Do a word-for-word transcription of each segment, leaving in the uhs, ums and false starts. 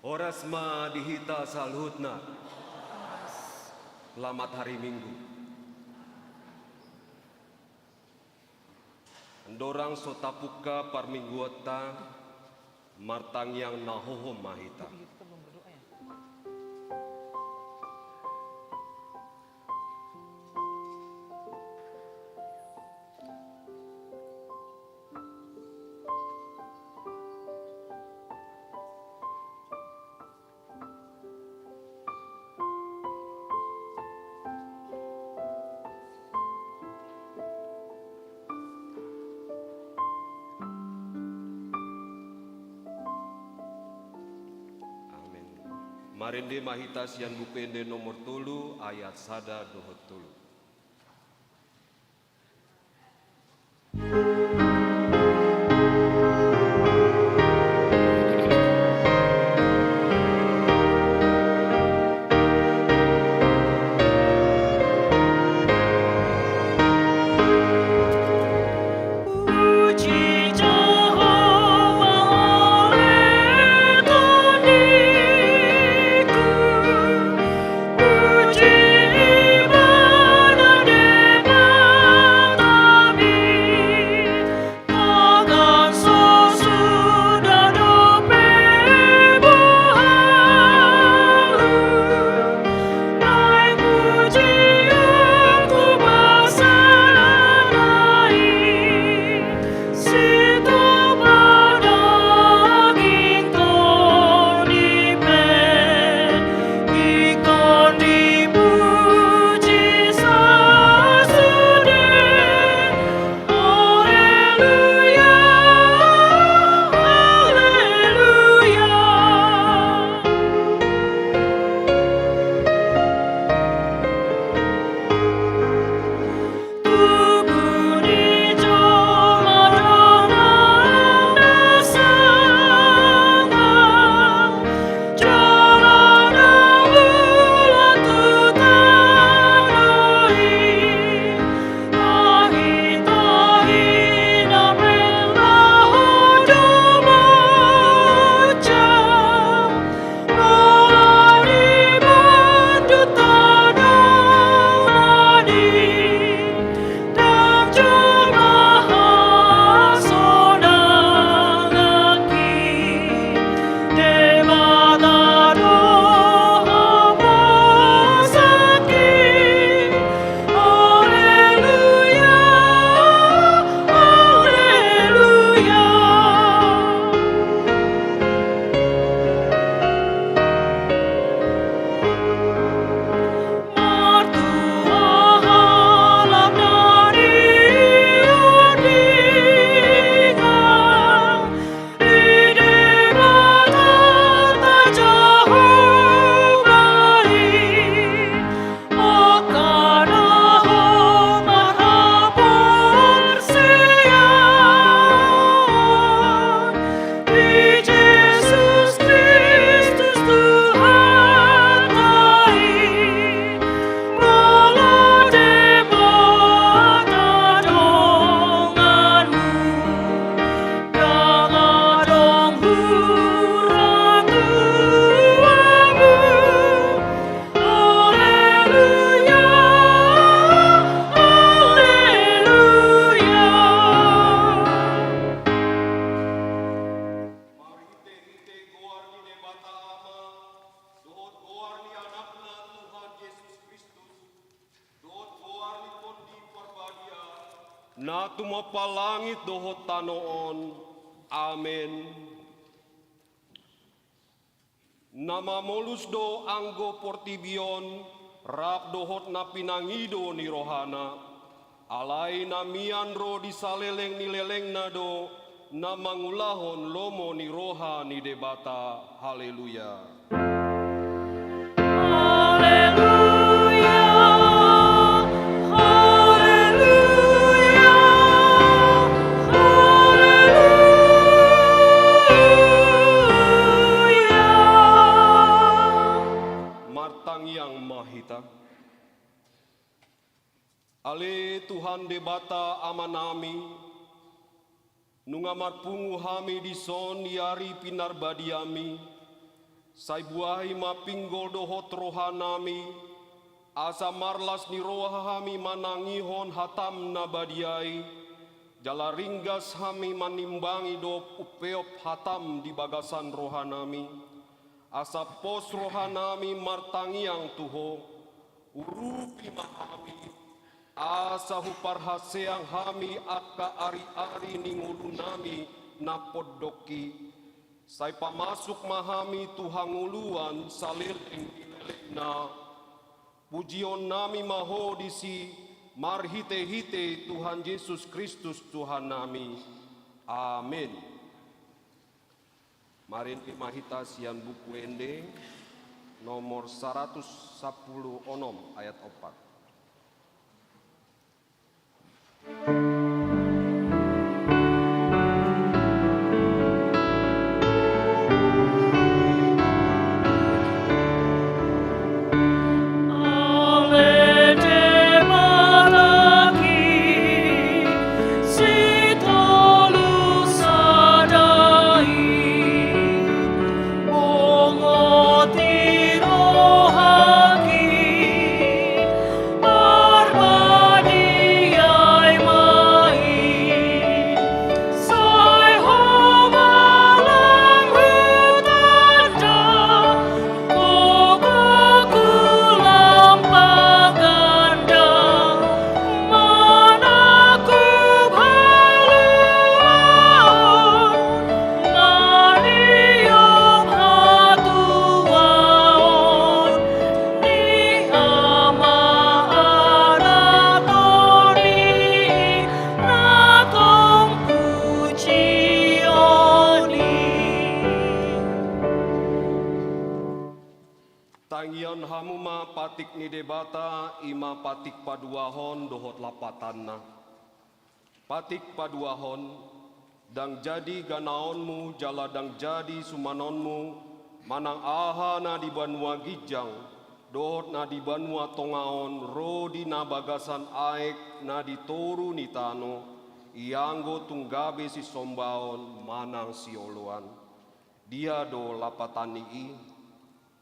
Horas ma di hita saluhutna. Selamat hari Minggu. Andorang so tapungka parmingguonta, martangiang na hohom ma hita. Amen. Marende ma hita sian Buku Ende nomor tolu, ayat sada dohot tolu. Marhite-hite goar ni Debata Ama, dohot goar ni Anakna Tuhan Jesus Kristus, dohot goar ni Tondi Parbadia, na tumompa langit dohot tano on. Amen. Na mamolus do anggo portibi on, rap dohot na pinangido ni rohana, alai na mian ro di saleleng ni lelengna do, na mangulahon lomo ni roha ni Debata. Haleluya. Haleluya. Haleluya. Haleluya. Martangiang ma hita. Ale Tuhan Debata Amanami, nunga marpungu hami dison di ari pinarbadiami, Sai buahi ma pinggol dohot rohanami, asa marlas ni roha hami manangihon hataM na badia i, jala ringgas hami manimbangi dohot umpeop hataM di bagasan rohanami, asa pos rohanami martangiang tu Ho. Urupi ma hami, asa huparhaseang hami angka ari-ari ni ngolunami na pondok i. Sai pamasuk ma hami tu hangoluan saleleng ni lelengna. Pujionnami ma Ho disi, marhite-hite Tuhan Jesus Kristus Tuhannami. Amen. Marende ma hita sian Buku Ende nomor saratus sampulu onom, ayat opat. Tangion hamu ma patik ni Debata, i ma patik paduahon dohot lapatanna. Patik paduahon, ndang jadi ganaonmu jala ndang jadi sumanonmu, manang aha na di banua ginjang dohot na di banua tonga on ro di na bagasan aek na di toru ni tano, ianggo tung gabe sisombaon manang sioloan. Dia do lapatan ni i?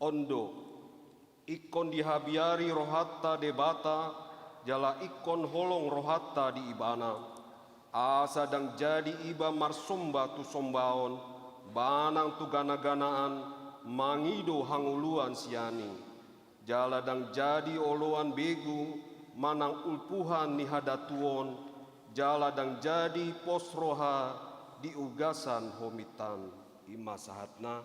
On do, ingkon dihabiari rohanta Debata, jala ingkon holong rohanta di Ibana, asa ndang jadi iba marsomba tu sombaon manang tu gana-ganaan, mangido hangoluan sian i. Jala ndang jadi oloan begu manang ulpuhan ni hadatuon, jala ndang jadi pos roha di ugasan homintan. I ma sahatna.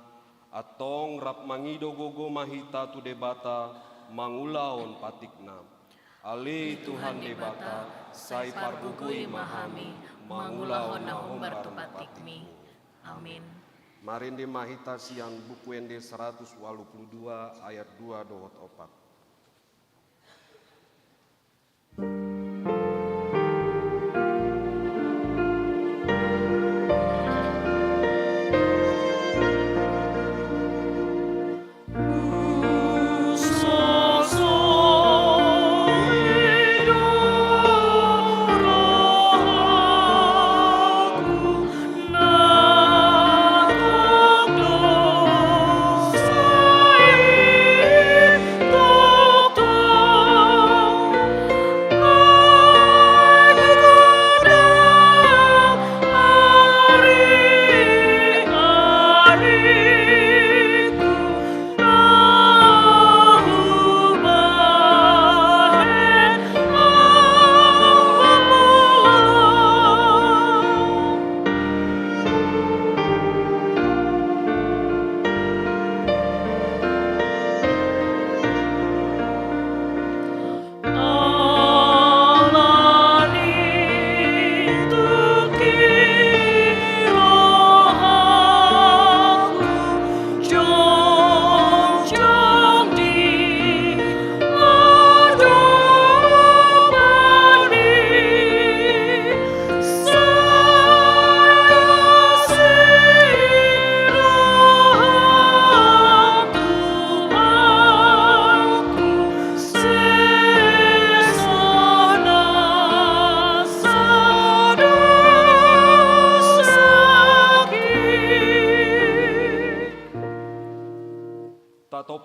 Antong rap mangido gogo ma hita tu Debata mangulahon patikna. Ale Tuhan Debata, sai pargogoi ma hami mangulahon na hombar tu patikmi. Amin. Marende ma hita sian Buku Ende saratus ualu pulu dua ayat dua dohot opat.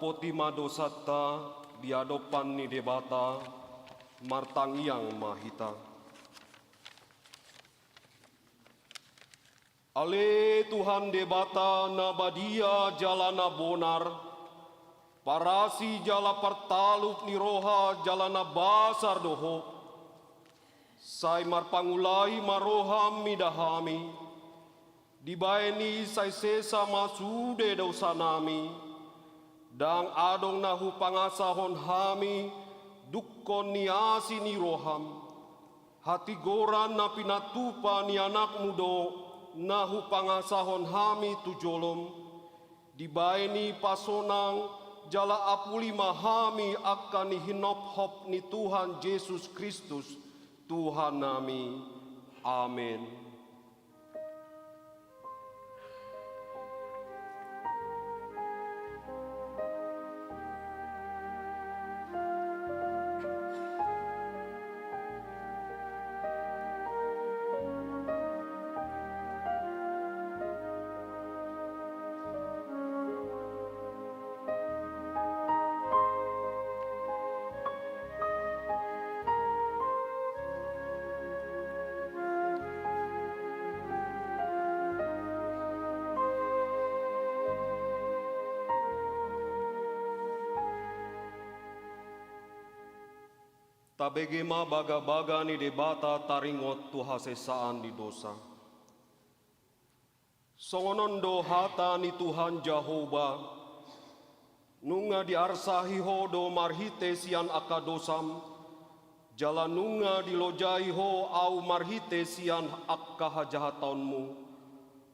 Poti ma dosanta di adopan ni Debata. Martangiang ma hita. Ale Tuhan Debata na badia jala na bonar, parasi jala partalup ni roha jala na basar do Ho. Sai marpangulahi ma roham mida hami, dibahen i sai sesa ma sude dosanami, ndang adong na hupangasahon hami dungkon ni asi ni roham. Hatigoran na pinatupa ni Anakmu do na hupangasahon hami tu jolom. Dibahen i pasonang jala apuli ma hami angka ni hinophop ni Tuhan Jesus Kristus, Tuhannami. Amen. Tabege ma bagabaga ni Debata taringot tu hasesaan ni dosa. Songon on do hata ni Tuhan Jahowa: Nunga diarsahi ho do marhite sian angka dosam, jala nunga dilojai ho Ahu marhite sian angka hajahataonmu.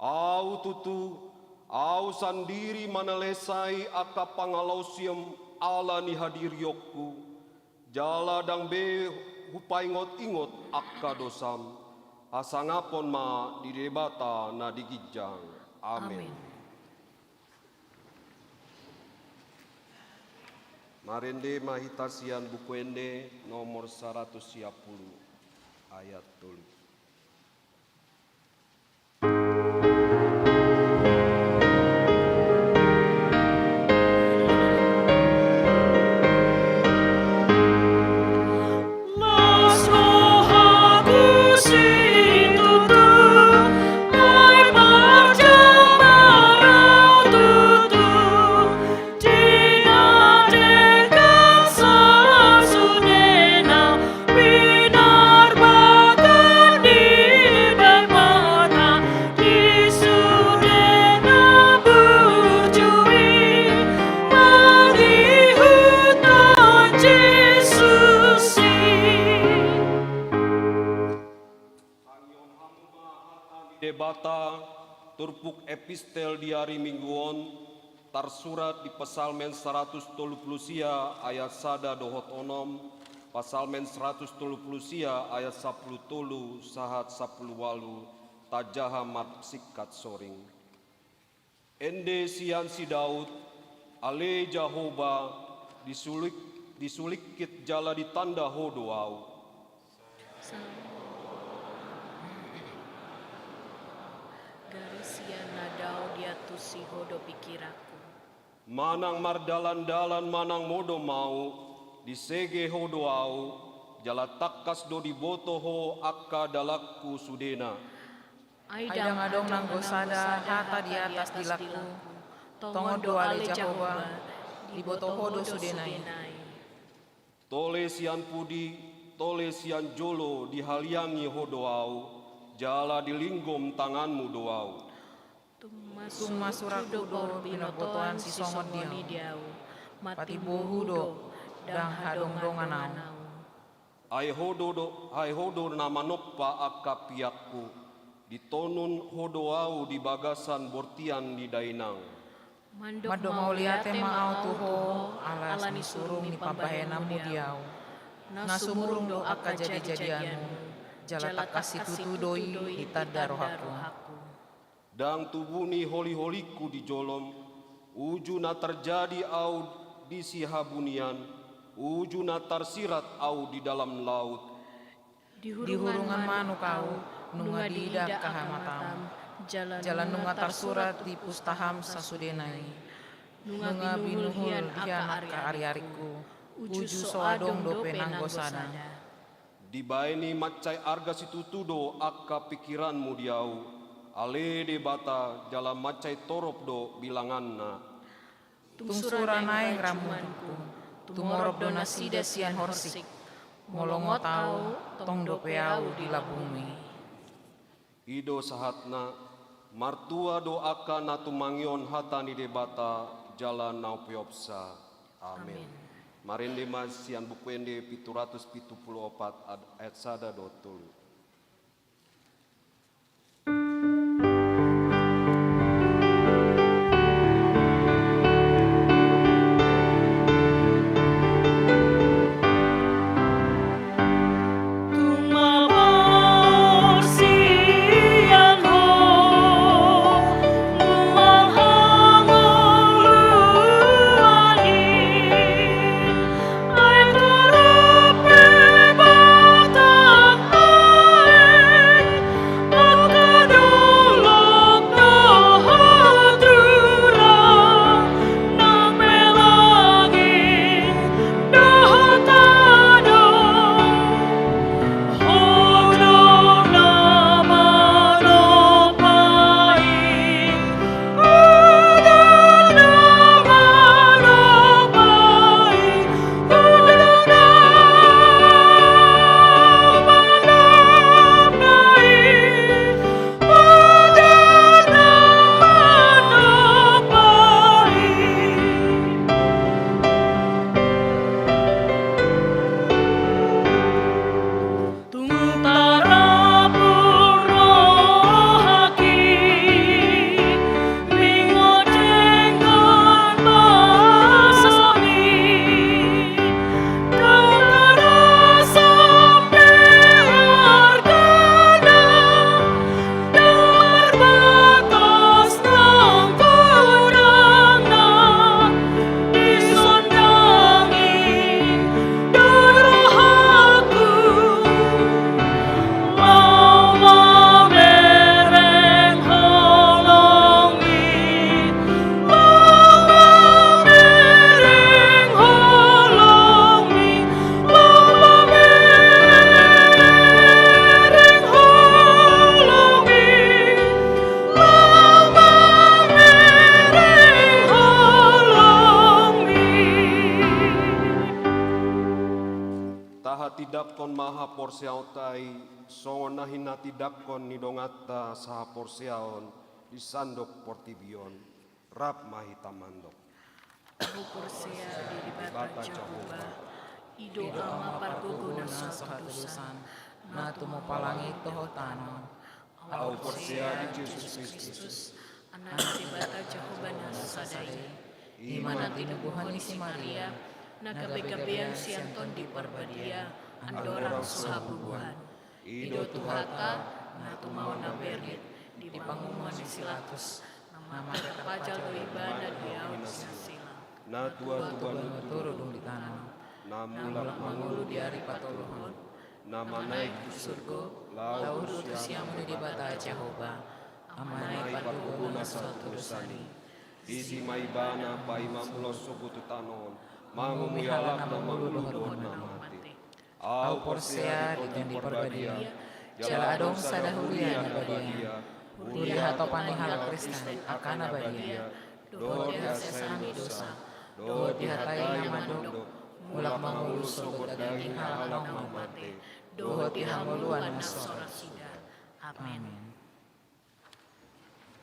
Ahu tutu, Ahu sandiri manalesai angka pangalaosim ala ni hadirionku, jala ndang be hupaingot-ingot angka dosam. Hasangapon ma di Debata na di ginjang. Amen. Amen. Marende ma hita sian Buku Ende nomor saratus sia pulu, ayat tolu. Debata, turpuk epistel di ari Minggu on, tarsurat di Psalmen saratus tolu pulu sia ayat sada dohot onom, Psalmen saratus tolu pulu sia ayat sampulu tolu sahat sampulu ualu, tajaha marsingkat soring. Ende sian si Daud. Ale Jahowa, disulik-, disulingkit jala ditanda Ho do ahu. Gari sian na dao diantusi Ho do pingkiranku. Manang mardalan-dalan manang modom ahu, disege Ho do ahu, jala tangkas do diboto Ho angka dalanku sudena. Ai ndang adong nanggo sada hata di atas dilangku. Tongon do ale Jahowa, diboto Ho do sudena i. Tole sian pudi, tole sian jolo dihaliangi Ho do ahu, jala dilinggom tanganmu do ahu. Tung masurhu do pinobotoan sisongon i di ahu. Patimbohu do, ndang hadongdongan ahu. Ai Ho do, do, ai Ho do na manompa angka piakku, ditonun Ho do ahu di bagasan bortian ni dainang. Mandok mauliate ma ahu tu Ho, ala ni surung ni pambahenanmu di ahu. Na sumurung do angka jadijadianmu, jala tangkas situtu do i ditanda rohangku. Ndang tubu ni holiholingku di jolom, uju na tarjadi ahu di sihabunian, uju na tarsirat ahu di dalam laut. Dihurungan manuk ahu, nunga diida angka hamatam, jala nunga tarsurat di pustaham sasudena i. Nunga binuhul hian angka ariaringku, uju so adong dope nanggo sada. Dibaen i mansai arga situtu do angka pingkiranmu di ahu, ale Debata, jala mansai torop do bilanganna. Tung sura naeng rammunku, tumorop do nasida sian horsik. Molo ngot ahu, tong dope ahu di lambungmi. I do sahatna. Martua do angka na tumangihon hata ni Debata jala na umpeopsa. Amen. Amen. Marende ma sian Buku Ende pitu ratus pitu pulu opat ad-, ayat sada dohot tolu. Tung tarapur rohangki, mingot denggan basami, ndang tarasam be argana, ndang marbatas nang godangna, disondangi do rohangku. Laho mamereng holongmi, laho mamereng holongmi, laho mamereng holongmi, laho mamereng holongmi. Tahatindangkon ma haporseaonta i, songon na hinatindangkon ni donganta sahaporseaon di sandok portibi on. Rap ma hita mandok. Ahu porsea di Debata Jahowa, i do Ama pargogo na so hatudosan, na tumompa langit dohot tano. Ahu porsea di Jesus Kristus, Anak ni Debata Jahowa na sada i. I ma na tinubuhon ni si Maria, na gabegabean sian Tondi Parbadia, andorang so habubuhan. I do Tuhanta, na tumaon na berit, di pangumuan ni si Pilatus, na martapajal do ibana di ahu sian silang. Na tua tu banua toru dung ditano. Na mulak mangolu di ari patoluhon. Na manaek tu surgo, laho tu siamun ni Debata Jahowa. Ama i pargogo na so hatudosan i. Disi ma ibana paima molo sogot tu tano on, mangumui halak na mangolu dohot na mate. Ahu porsea di Tondi Parbadia, jala adong sada huria na badia, huria hatopan ni halak Kristen angka na badia, dohot di hasesaan ni dosa, dohot di hata i na mandok, mulak mangolu sogot daging halak na mate, dohot di hangoluan na so ra suda. Amen.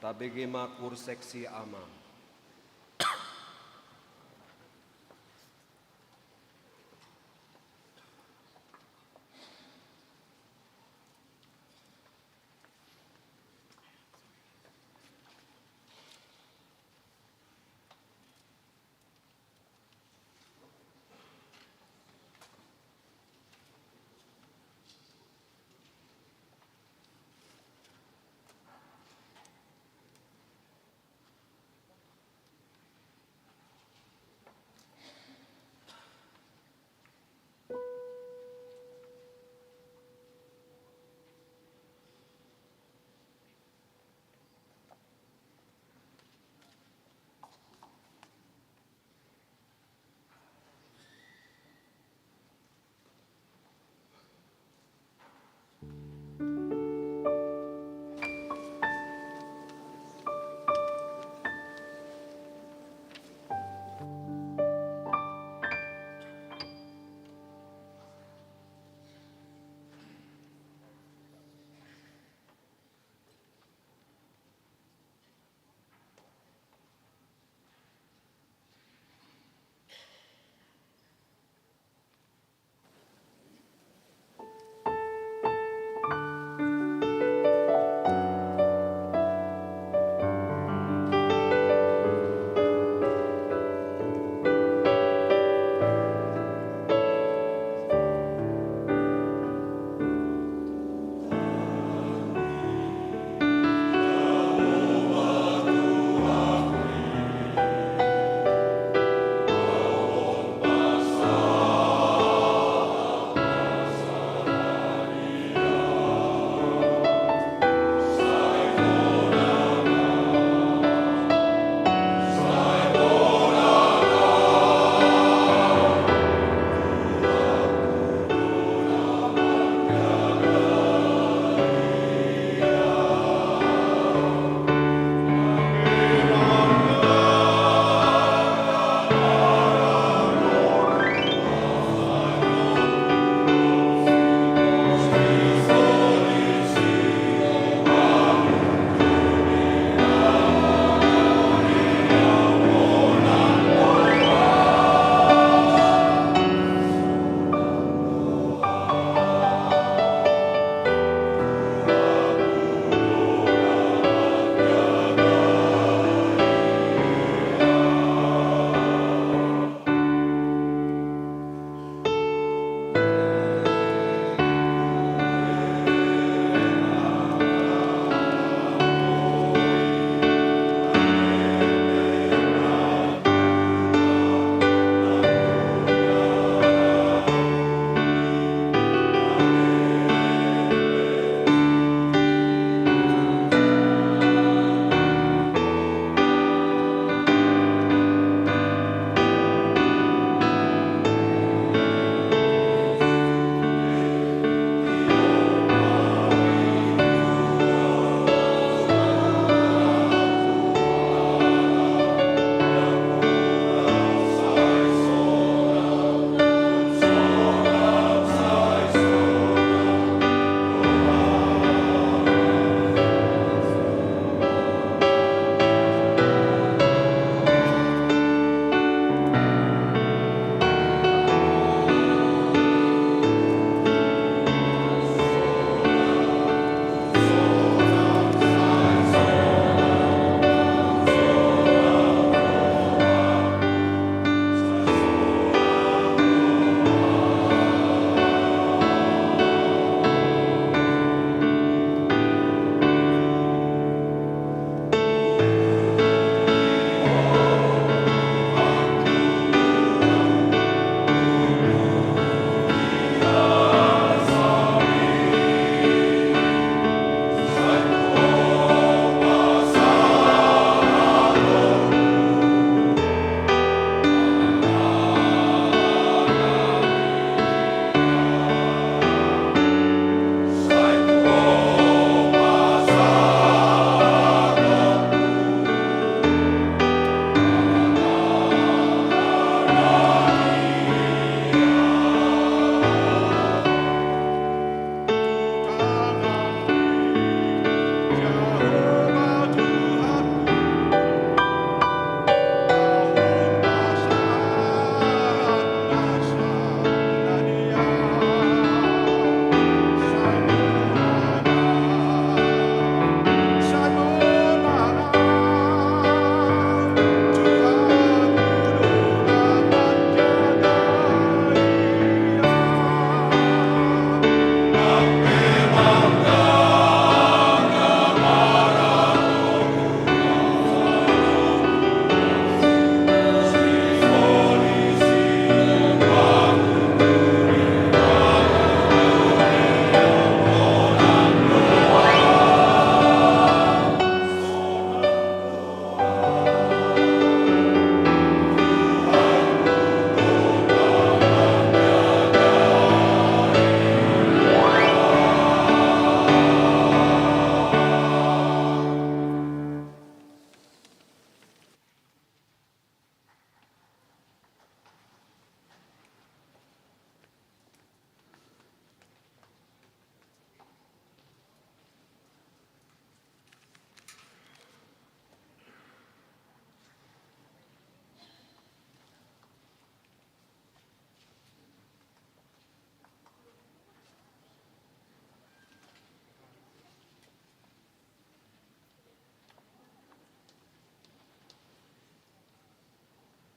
Tabege ma Kur Seksi Ama.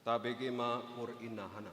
Tabege ma pur inna hana.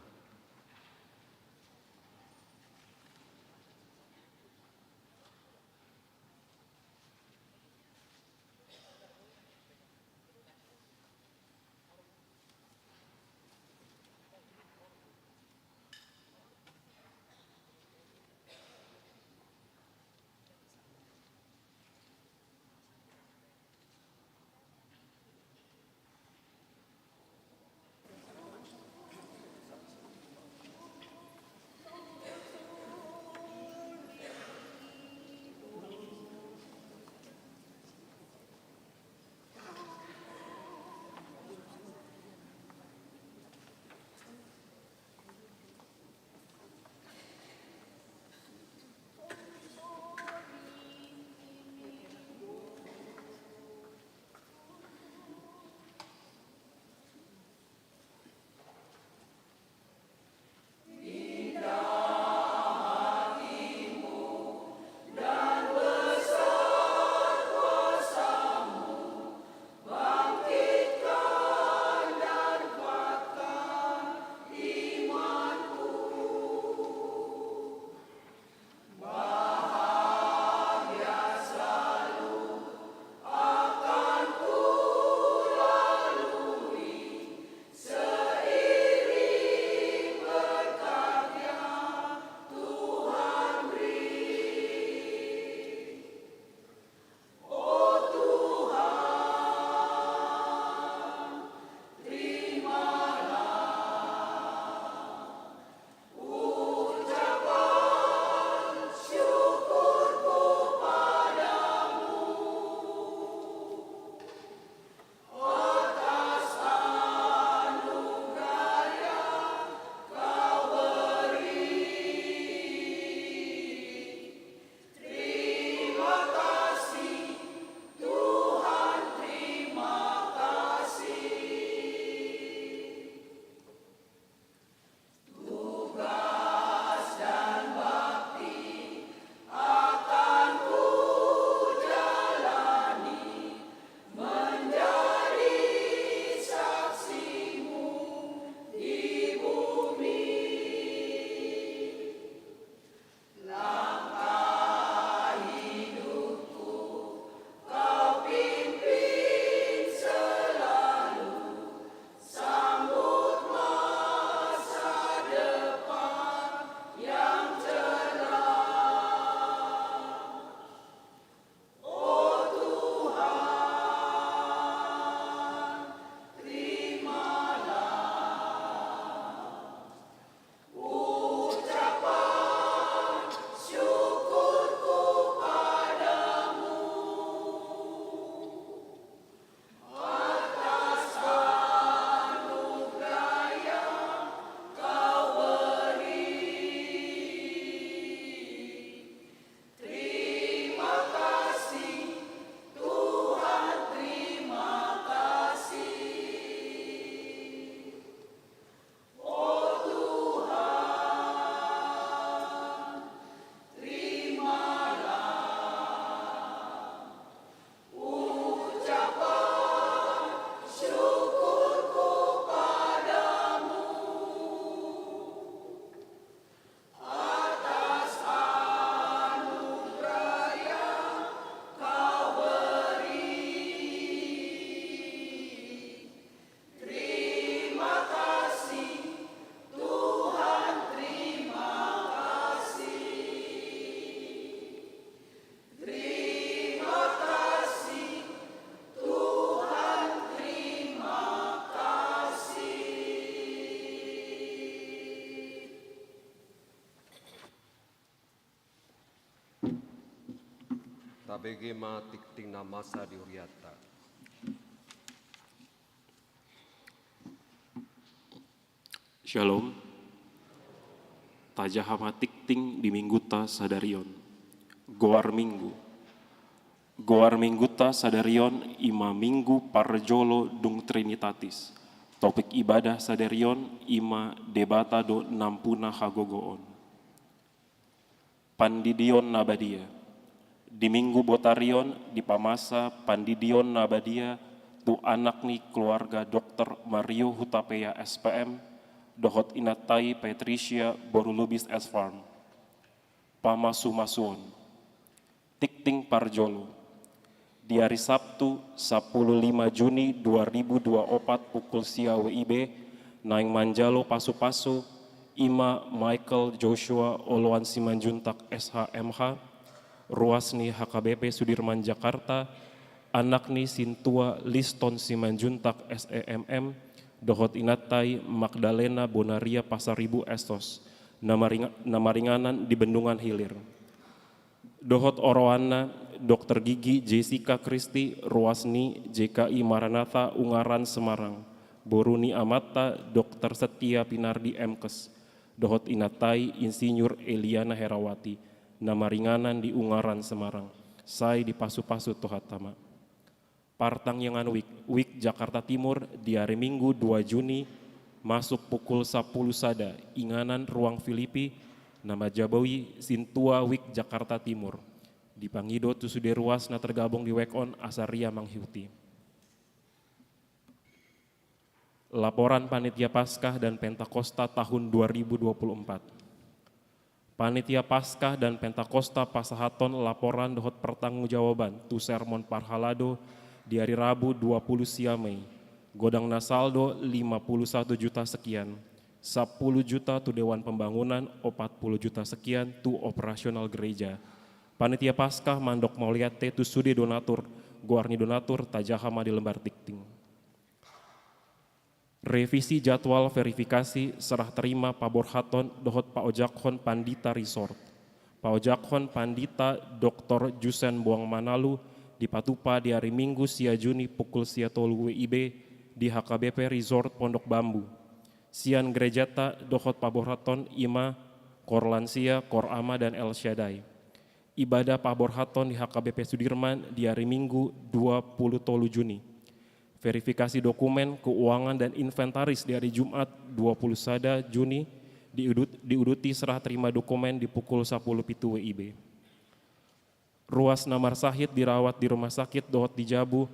Tabege ma tingting na masa di hurianta. Syalom. Tajaha ma tingting di minggunta sadari on. Goar minggu. Goar minggunta sadari on i ma minggu parjolo dung Trinitatis. Topik ibadah sadari on i ma Debata do nampuna hagogoon. Pandidion na badia. Di minggu botari on dipamasa pandidion na badia tu anak ni keluarga Doktor Mario Hutapea S P M dohot inanta i Patricia boru Lubis S Farm. Pamasumasuon. Tingting parjolo. Di ari Sabtu, sampulu lima Juni dua ribu dua opat pukul sia W I B, naeng manjalo pasupasu, i ma Michael Joshua Oloan Simanjuntak S H M H, ruas ni H K B P Sudirman Jakarta, anak ni sintua Liston Simanjuntak S E M M, dohot inanta i Magdalena Bonaria Pasaribu S Sos, na maringa-, na maringanan di Bendungan Hilir. Dohot oroanna, Doktor Gigi Jessica Christie, ruas ni J K I Maranatha Ungaran Semarang, boru ni amanta Doktor Setia Pinardi M Kes, dohot inanta i Insinyur Eliana Herawati, na maringanan di Ungaran Semarang, sai dipasupasu Tuhanta ma. Partangiangan wijk, wijk Jakarta Timur di ari Minggu dua Juni, masuk pukul sampulu sada, inganan Ruang Filipi, na manjaboi sintua wijk Jakarta Timur. Dipangido tu sude ruas na tergabung di wijk on asa ria mangihuti. Laporan Panitia Paskah dan Pentakosta tahun dua ribu dua puluh empat. Panitia Paskah dan Pentakosta pasahathon laporan dohot pertanggungjawaban tu sermon parhalado di ari Rabu dua puluh sia Mei. Godang na saldo lima puluh satu juta sekian, sampulu juta tu Dewan Pembangunan, opat puluh juta sekian tu operasional gereja. Panitia Paskah mandok mauliate tu sude donatur, goar ni donatur tajaha ma di lembar tingting. Revisi jadwal verifikasi serah terima paborhathon dohot paojakhon pandita resort. Paojakhon pandita Doktor Jusen Boang Manalu dipatupa di ari Minggu sia Juni pukul sia tolu W I B di H K B P Resort Pondok Bambu. Sian gerejata dohot paborhathon i ma Kor Lansia, Kor Ama dan El Shaddai. Ibadah paborhathon di H K B P Sudirman di ari Minggu dua puluh tolu Juni. Verifikasi dokumen, keuangan dan inventaris di ari Jumat dua puluh sada Juni diudut-, diuduti serah terima dokumen di pukul sampulu pitu W I B. Ruas na marsahit dirawat di rumah sakit dohot di jabu,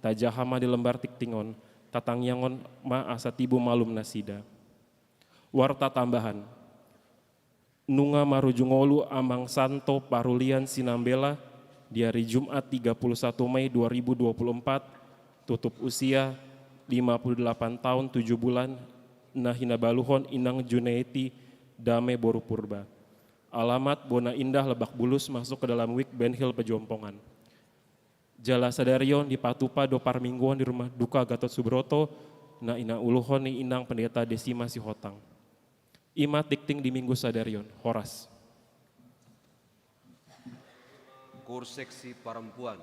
tajaha ma di lembar tingting on, tatangianghon ma asa tibu malum nasida. Warta tambahan. Nunga marujung ngolu Amang Santo Parulian Sinambela di ari Jumat tiga puluh satu Mei dua ribu dua puluh empat, tutup usia lima puluh delapan taon tujuh bulan, na hinabaluhon Inang Junaiti Dame boru Purba. Alamat Bona Indah, Lebak Bulus, masuk ke dalam wijk Benhil Pejompongan. Jala sadari on dipatupa do parmingguon di Rumah Duka Gatot Subroto, na inauluhon ni Inang Pendeta Desima Sihotang. I ma tingting di Minggu sadari on. Horas. Kur seksi perempuan.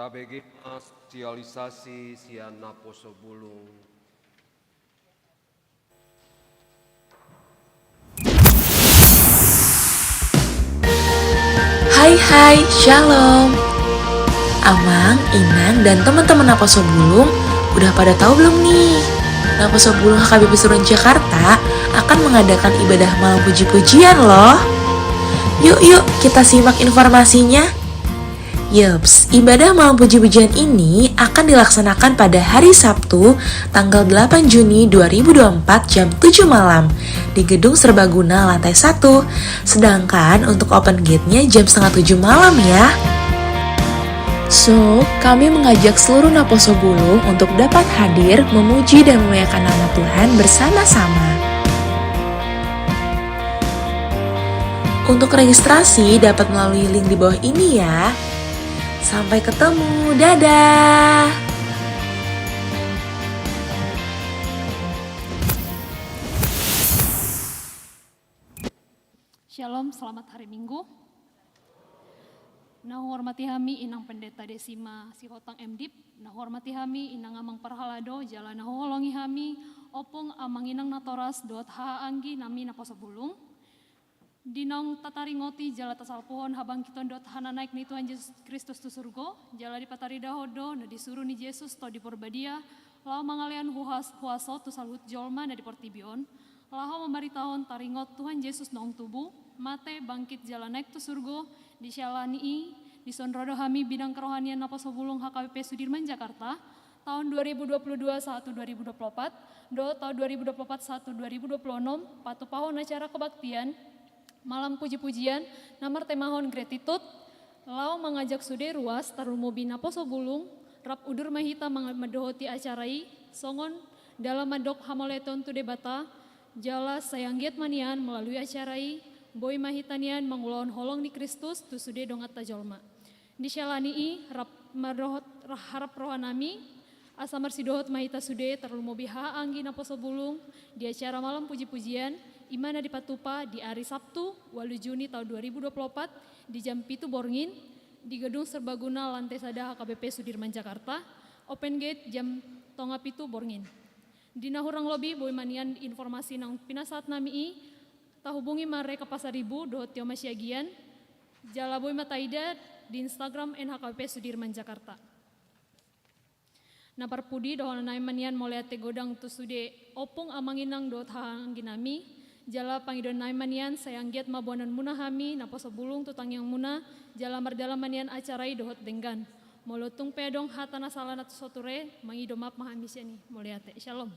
Tabege ma sosialisasi sian naposo bulung. Hai hai, shalom. Amang, inang, dan teman-teman naposo bulung, udah pada tahu belum nih? Naposo bulung H K B P Sudirman Jakarta akan mengadakan ibadah malam puji-pujian loh. Yuk yuk, kita simak informasinya. Yups, ibadah malam puji-pujian ini akan dilaksanakan pada hari Sabtu, tanggal delapan Juni dua ribu dua puluh empat, jam tujuh malam di Gedung Serbaguna lantai satu. Sedangkan untuk open gate-nya jam setengah tujuh malam ya. So, kami mengajak seluruh naposo bulung untuk dapat hadir memuji dan memuliakan nama Tuhan bersama-sama. Untuk registrasi dapat melalui link di bawah ini ya. Sampai ketemu, dadah. Shalom, selamat hari Minggu. Na huhormati hami Inang Pendeta Desima Sihotang M Div, na huhormati hami Inang Amang Parhalado, jala na huholongi hami Ompung, Amang, Inang natoras dohot haha anggi nami naposo bulung. Di naung tataringoti jala tasalpuhon habangkiton dohot hananaek ni Tuhan Jesus Kristus tu surgo, jala dipataridahon do na disuru ni Jesus Tondi Porbadia laho mangalehon huas-, huaso tu saluhut jolma na di portibi on, laho mamaritahon taringot Tuhan Jesus naung tubu, mate, bangkit jala naek tu surgo. Di siala ni i, dison ro do hami bidang kerohanian naposo bulung H K B P Sudirman Jakarta, tahun dua ribu dua puluh dua sahat tu dua ribu dua puluh empat, dohot tahun dua ribu dua puluh empat sahat tu dua ribu dua puluh enam, patupahon acara kebaktian malam puji-pujian na martemahon gratitude, laho mangajak sude ruas tarlumobi naposo bulung, rap udur ma hita manga-, mandohoti acara i songon dalan mandok hamauliateon tu Debata, jala sai anggiat ma nian melalui acara i boi ma hita nian mangulahon holong ni Kristus tu sude donganta jolma. Di siala ni i, rap mardohot ra-, harap roha nami, asa marsidohot ma hita sude tarlumobi haha anggi naposo bulung di acara malam puji-pujian, i ma na dipatupa di ari Sabtu, ualu Juni tahun dua ribu dua puluh empat, di jam pitu borngin, di Gedung Serbaguna lantai sada H K B P Sudirman Jakarta, open gate jam tonga pitu borngin. Di na hurang lobi boi ma nian informasi naung pinasahat nami i, tahubungi ma Reka Pasaribu dohot Tio Masiagian, jala boi ma taida di Instagram N H K B P Sudirman Jakarta. Na parpudi, dohonon nami ma nian mauliate godang tu sude Ompung, Amang, Inang dohot haha anggi nami, jala pangidoan nami ma nian sai anggiat ma boanon muna hami naposo bulung tu tangiang muna, jala mardalan ma nian acara i dohot denggan. Molo tung pe adong hata na sala na so ture, mangido maaf ma hami sian i. Mauliate. Shalom.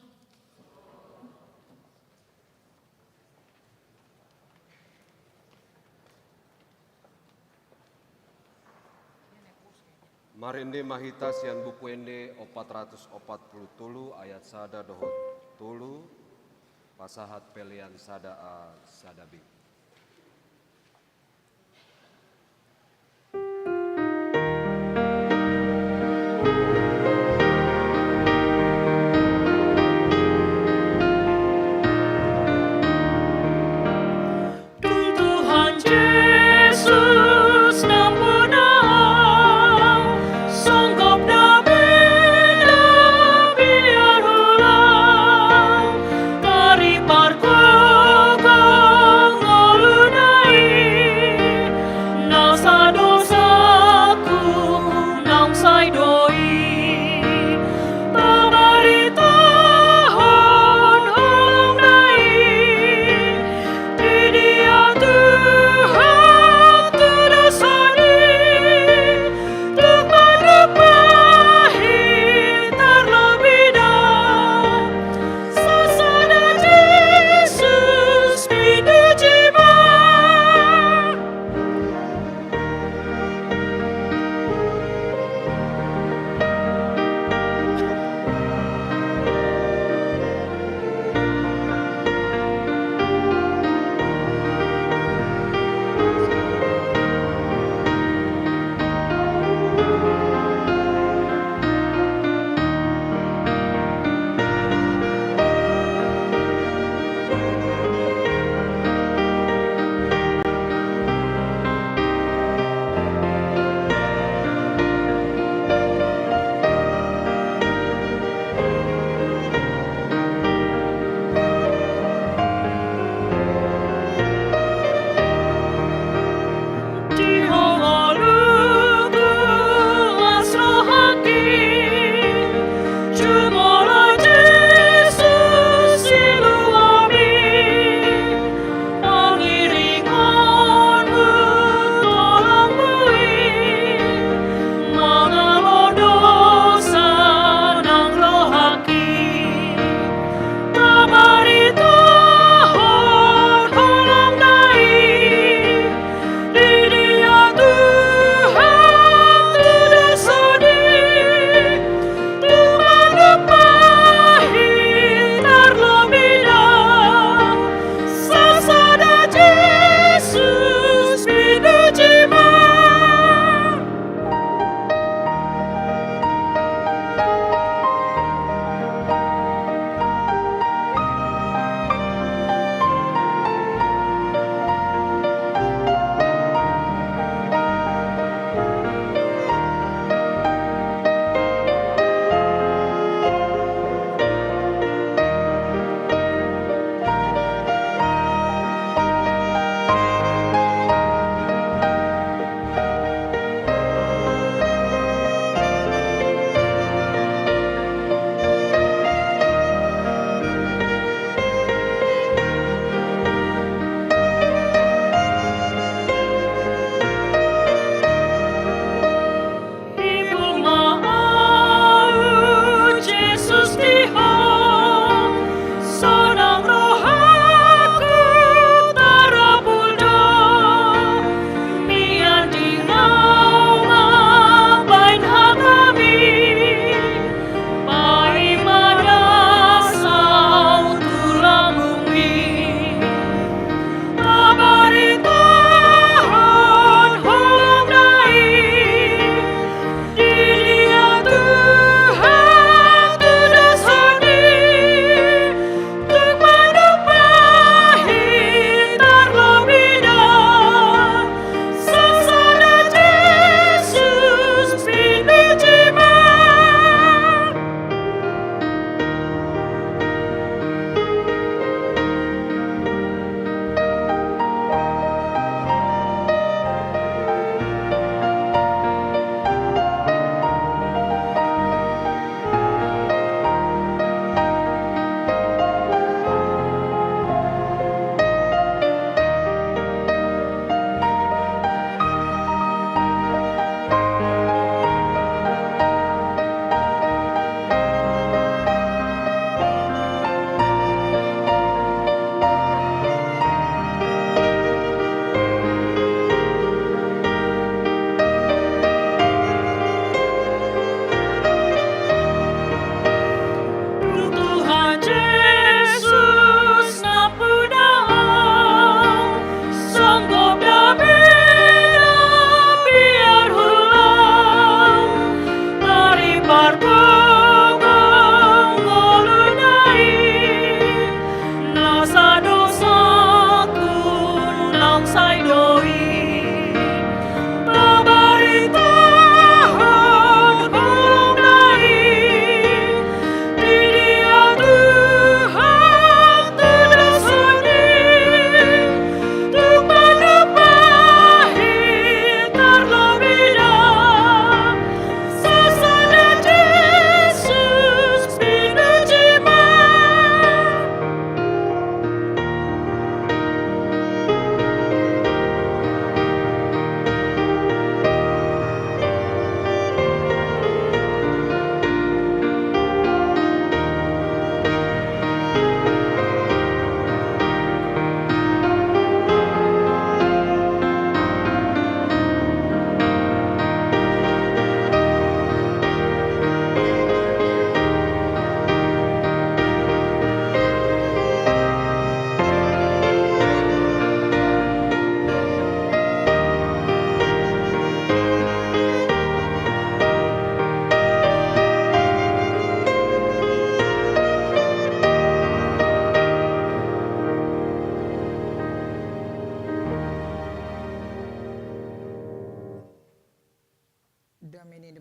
Marende ma hita sian Buku Ende opat ratus opat pulu tolu ayat sada dohot tolu, pasahat pelean sada A sada B.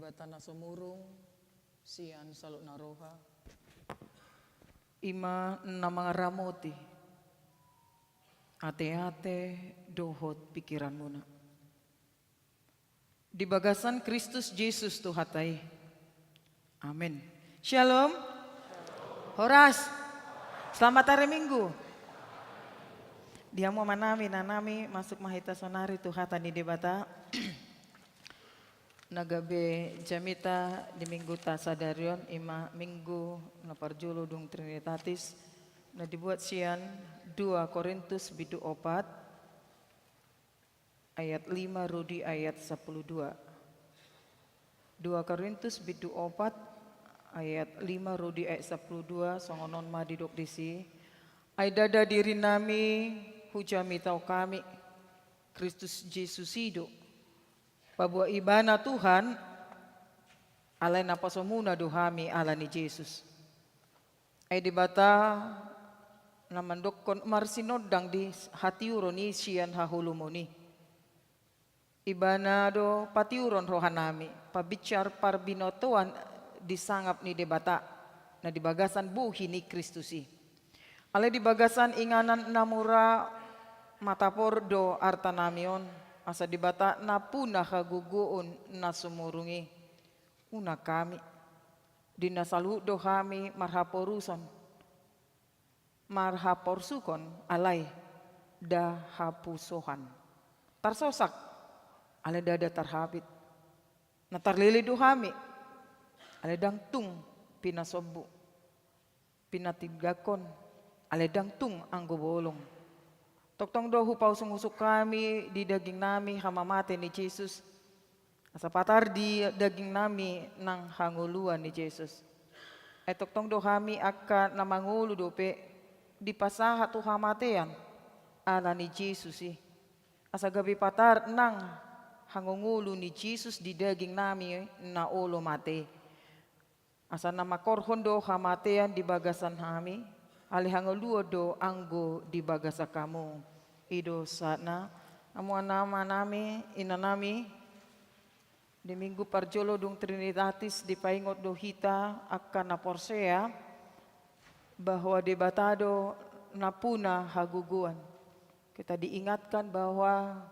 Debata na sumurung sian saluhutna roha, i ma na mangaramoti ateate dohot pingkiranmuna di bagasan Kristus Jesus Tuhanta i. Amen. Shalom. Horas. Selamat hari Minggu. Di hamu amanami, inanami, masuk ma hita saonari tu hata ni Debata. Na gabe jamita di Mingguta sadari on, i ma Minggu na parjolo dung Trinitatis, na dibuat sian dua Korintus bindu opat, ayat lima ro di ayat sampulu dua. Dua Korintus bindu opat, ayat lima ro di ayat sampulu dua, songon on ma didok disi: Ai ndada dirinami hujamitahon hami, Kristus Jesus i do. Paboa Ibana Tuhan, alai naposomuna do hami ala ni Jesus. Ai Debata na mandokkon marsinondang di hatiuron i sian haholomon i. Ibana do patiuron rohanami, pabinsar parbinotoan di sangap ni Debata, na di bagasan bohi ni Kristus i. Alai di bagasan inganan na mura matapor do artanami on, asa Debata nampuna hagogoon na sumurung i unang hami. Di na saluhut do hami marhaporuson, marhaporsukon, alai nda hapusohan. Tarsosak, alai ndada tarhapit. Na tarlele do hami, alai ndang tung pinasombu. Pinatinggalhon, alai ndang tung anggo bolong. Tongtong do hupausung-usung hami di dagingnami hamamate ni Jesus, asa patar di dagingnami nang hangoluan ni Jesus. Ai tongtong do hami angka na mangolu dope dipasahat tu hamatean ala ni Jesus i. Asa gabe patar nang hangoluan ni Jesus di dagingnami na olo mate. Asa na mangkorhon do hamatean di bagasan hami, alai hangoluan do anggo di bagasan hamu. I do sahatna. Hamu amanami, inanami, di Minggu parjolo dung Trinitatis dipaingot do hita angka na porsea bahwa Debata do nampuna hagogoon. Kita diingatkan bahwa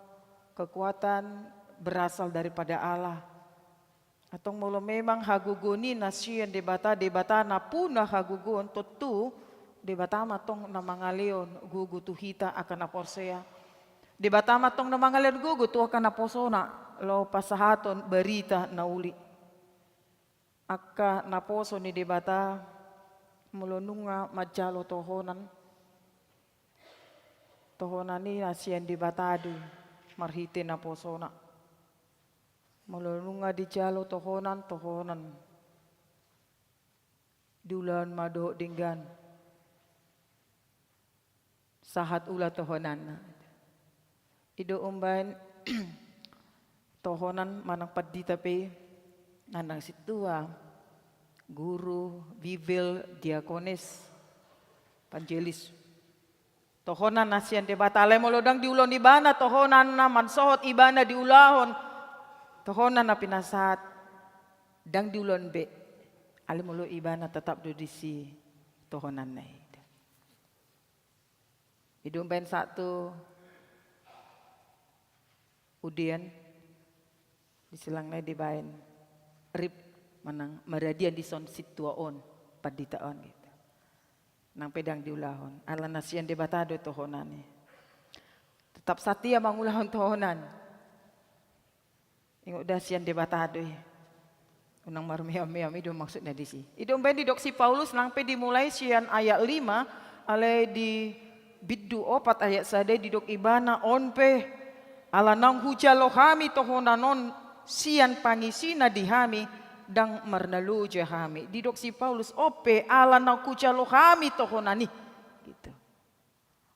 kekuatan berasal daripada Allah. Antong molo memang hagogoon i na sian Debata, Debata nampuna hagogoon, tontu Debata ma antong na mangalehon gogo tu hita angka na porsea. Debata ma antong na mangalehon gogo tu angka naposona laho pasahathon barita na uli. Angka naposo ni Debata, molo nunga manjalo tohonan, tohonan i na sian Debata do i marhite naposona. Molo nunga dijalo tohonan, tohonan diulahon ma dohot denggan. Sahat ula tohonanna. I do umbahen tohonan manang pandita pe, nandang sintua, guru, bibel, diakones, evangelis. Tohonan na sian Debata, alai molo ndang diulahon ibana tohonanna, mansohot ibana diulahon tohonan na pinasahat, ndang diulahon be, alai molo ibana tetap do disi tohonanna i. I do umbahen sahat tu udean, di silangna i dibahen rip manang maradian dison sintua on, pandita on gitu. Nang pe ndang diulahon, ala na sian Debata do tohonan i. Tetap satia mangulahon tohonan. Ingot da sian Debata do i. Unang marmeam-meam, i do maksudna disi. I do umbahen didok si Paulus nang pe dimulai sian ayat lima, alai di bindu opat ayat sada didok ibana on pe, ala naung hujalo hami tohonan on sian pangisina di hami, ndang marnaloja hami. Didok si Paulus on pe, ala naung hujalo hami tohonan i. Gitu.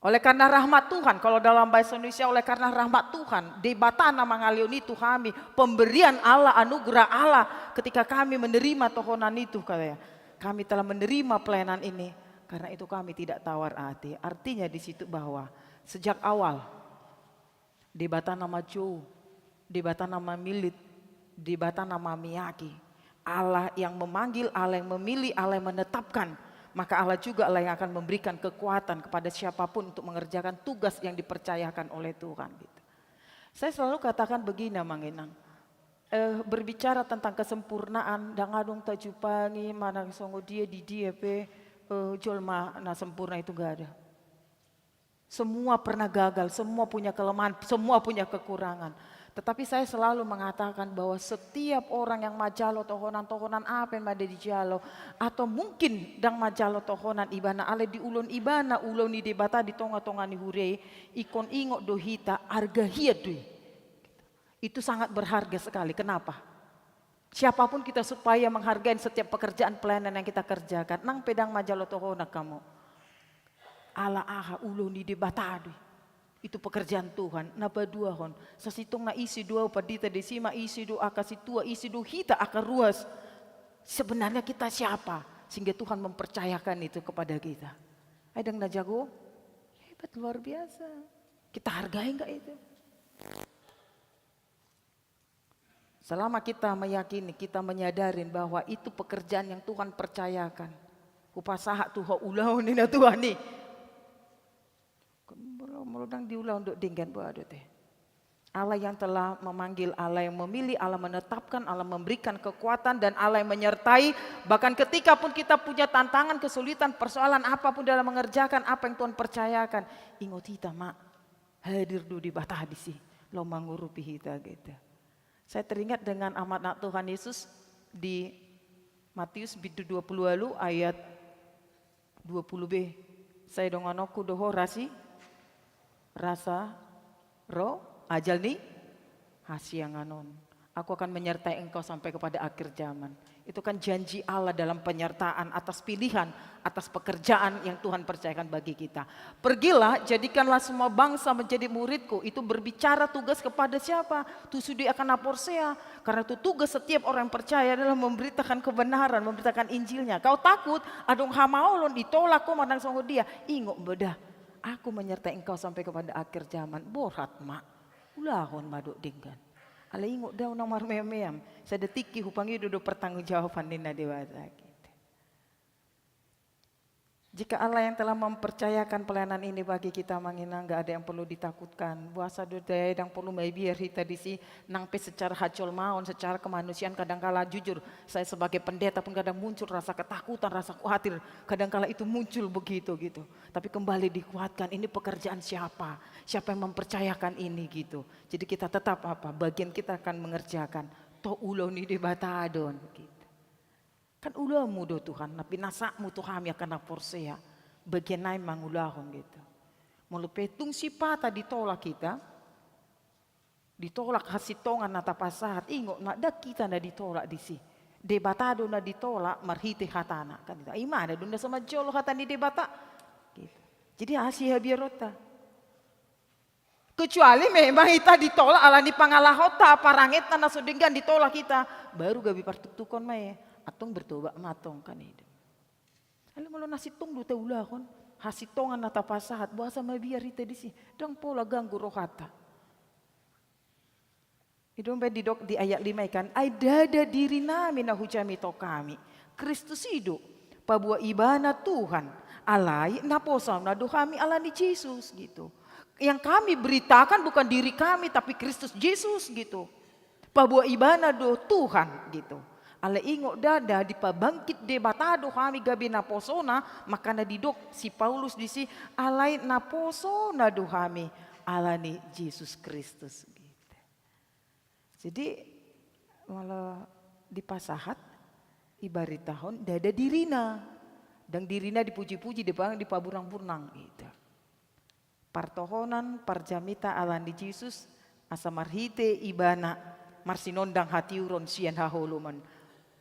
Oleh karena rahmat Tuhan, kalau dalam bahasa Indonesia, oleh karena rahmat Tuhan, Debata na mangalehon i tu hami, pemberian Allah, anugerah Allah, ketika kami menerima tohonan itu, katanya, kami telah menerima pelayanan ini, karena itu kami tidak tawar hati. Artinya di situ bahwa sejak awal, Debata na manjou, Debata na mamillit, Debata na mamiaki, Allah yang memanggil, Allah yang memilih, Allah yang menetapkan. Maka Allah juga Allah yang akan memberikan kekuatan kepada siapapun untuk mengerjakan tugas yang dipercayakan oleh Tuhan, gitu. Saya selalu katakan begini, Amang Inang. Eh, berbicara tentang kesempurnaan, ndang adong tajumpangi manang songon dia di dia pe, eh, jolma na sempurna itu nggak ada. Semua pernah gagal, semua punya kelemahan, semua punya kekurangan. Tetapi saya selalu mengatakan bahwa setiap orang yang manjalo tohonan, tohonan apa yang ada dijalo, atau mungkin ndang manjalo tohonan, ibana alai diulahon ibana ulaon ni Debata di tonga-tonga ni huria i, ingkon ingot do hita, arga hian do i. Itu sangat berharga sekali. Kenapa? Siapapun kita supaya menghargai setiap pekerjaan pelayanan yang kita kerjakan. Nang pe ndang manjalo tohonan hamu. Ala aha? Ulaon ni Debata do i. Itu pekerjaan Tuhan. Na paduahon, sasintongna ise do ahu, pandita disi ma, ise do angka sintua, ise do hita angka ruas. Sebenarnya kita siapa sehingga Tuhan mempercayakan itu kepada kita? Ai ndang na jago? Hebat, luar biasa. Kita hargai nggak itu? Selama kita meyakini, kita menyadarin bahwa itu pekerjaan yang Tuhan percayakan. Hupasahat tu ho ulaon, ninna Tuhan i. Molo, molo ndang diulahon dohot denggan, boha do ate? Allah yang telah memanggil, Allah yang memilih, Allah menetapkan, Allah memberikan kekuatan, dan Allah yang menyertai. Bahkan ketika pun kita punya tantangan, kesulitan, persoalan apapun dalam mengerjakan apa yang Tuhan percayakan, ingot hita ma, hadir do Debata disi laho mangurupi hita, gitu. Saya teringat dengan amanat Tuhan Yesus di Matius bindu dua puluh walu ayat dua puluh b. Sai donganonku do ho rasi, rasa ro ajal ni hasiangan on. Aku akan menyertai engkau sampai kepada akhir zaman. Itu kan janji Allah dalam penyertaan atas pilihan, atas pekerjaan yang Tuhan percayakan bagi kita. Pergilah, jadikanlah semua bangsa menjadi muridku. Itu berbicara tugas kepada siapa? Tu sude angka na porsea. Karena itu tugas setiap orang yang percaya adalah memberitakan kebenaran, memberitakan Injilnya. Kau takut, adong hamaolon, ditolak ho manang songon dia. Ingot ma da, aku menyertai engkau sampai kepada akhir zaman. Borhat ma. Ulahon ma dohot denggan. Alai ingot da, unang marmeam-meam. Sada tingki hupangido do pertanggungjawaban ninna Debata, gitu. Jika Allah yang telah mempercayakan pelayanan ini bagi kita, Amang Inang, nggak ada yang perlu ditakutkan. Boasa do ate, ndang porlu mabiar hita disi. Nang pe secara hajolmaon, secara kemanusiaan, kadangkala jujur, saya sebagai pendeta pun kadang muncul rasa ketakutan, rasa khawatir. Kadangkala itu muncul begitu, gitu. Tapi kembali dikuatkan, ini pekerjaan siapa? Siapa yang mempercayakan ini, gitu. Jadi kita tetap apa? Bagian kita akan mengerjakan. Toh ulaon ni Debata do on, gitu. Kan ulaonmu do Tuhan, na pinasatmu tu hami angka na porsea, bagian nami mangulahon, gitu. Molo pe tung sipata ditolak hita, ditolak hasintongan na tapasahat, ingot ma, ndang hita na ditolak disi. Debata do na ditolak marhite hatana, kan itu. Ibana do na so manjalo hata ni Debata. Gitu. Jadi asi habiaronta. Kecuali memang hita ditolak ala ni pangalahonta, parangetna na so denggan ditolak hita, baru gabe partuktukon ma i, antong bertobat ma antong, kan itu. Alai molo na sintong do taulahon, hasintongan na tapasahat, boasa mabiar hita disi, ndang pola ganggu rohanta. I do umbahen didok di ayat lima i kan, ai ndada dirinami na hujamita hami, Kristus i do. Paboa ibana Tuhan, alai naposona do hami ala ni Jesus, gitu. Yang kami beritakan bukan diri kami, tapi Kristus Jesus, gitu. Paboa ibana do Tuhan, gitu. Alai ingot ndada, dipabangkit Debata do hami gabe naposona, makana didok si Paulus disi, alai naposona do hami ala ni Jesus Kristus, gitu. Jadi, molo dipasahat, ibaritahon ndada dirina. Ndang dirina dipuji-puji, ndang dipaburnang-burnang, gitu. Partohonan, parjamita ala ni Jesus, asa marhite ibana, marsinondang hatiuron sian haholomon.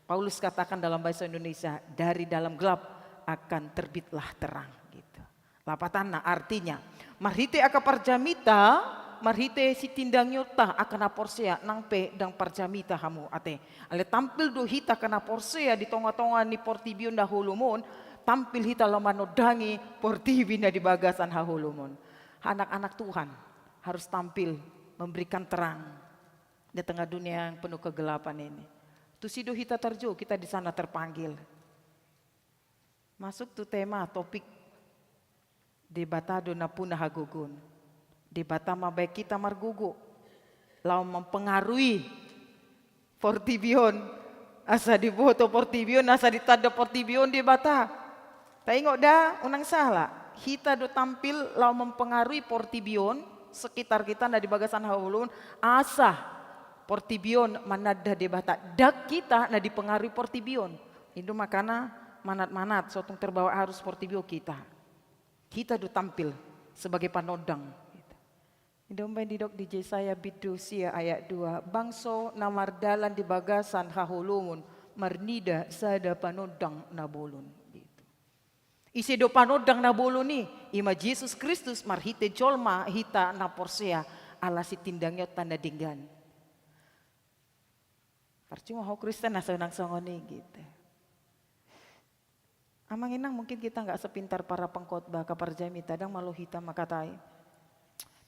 Paulus katakan dalam bahasa Indonesia, dari dalam gelap akan terbitlah terang, gitu. Lapatanna, artinya, marhite angka parjamita, marhite sitindangionta angka na porsea, nang pe ndang parjamita hamu ate. Alai tampil do hita angka na porsea di tonga-tonga ni portibi on na holom on, tampil hita laho manondangi portibi na di bagasan haholom on. Anak-anak Tuhan harus tampil memberikan terang. Di tengah dunia yang penuh kegelapan ini, tusi do hita tarjou, kita di sana terpanggil. Masuk tu tema, topik, Debata do nampuna hagogoon. Debata mambahen hita margogo laho mempengaruhi portibi on, asa diboto portibi on, asa ditanda portibi on Debata. Taingot da, unang sala. Hita do tampil laho mempengaruhi portibi on, sekitar kita na di bagasan haholomon, asa portibi on mananda Debata. Ndang hita na dipengaruhi portibi on. I do makana manat-manat, so tung terbawa arus portibi on hita. Hita do tampil sebagai panondang. I do umbahen didok di Jesaya bindu sia ayat dua, bangso na mardalan di bagasan haholomon marnida sada panondang na bolon. Gitu. Ise do panondang na bolon i? Ima Jesus Kristus, marhite jolma hita na porsea ala sitindangion ta na denggan. Percuma ho Kristen na sonang songon i, gitu. Amang inang, mungkin kita nggak sepintar para pengkhotbah, parjamita, ndang malo hita mangkatai.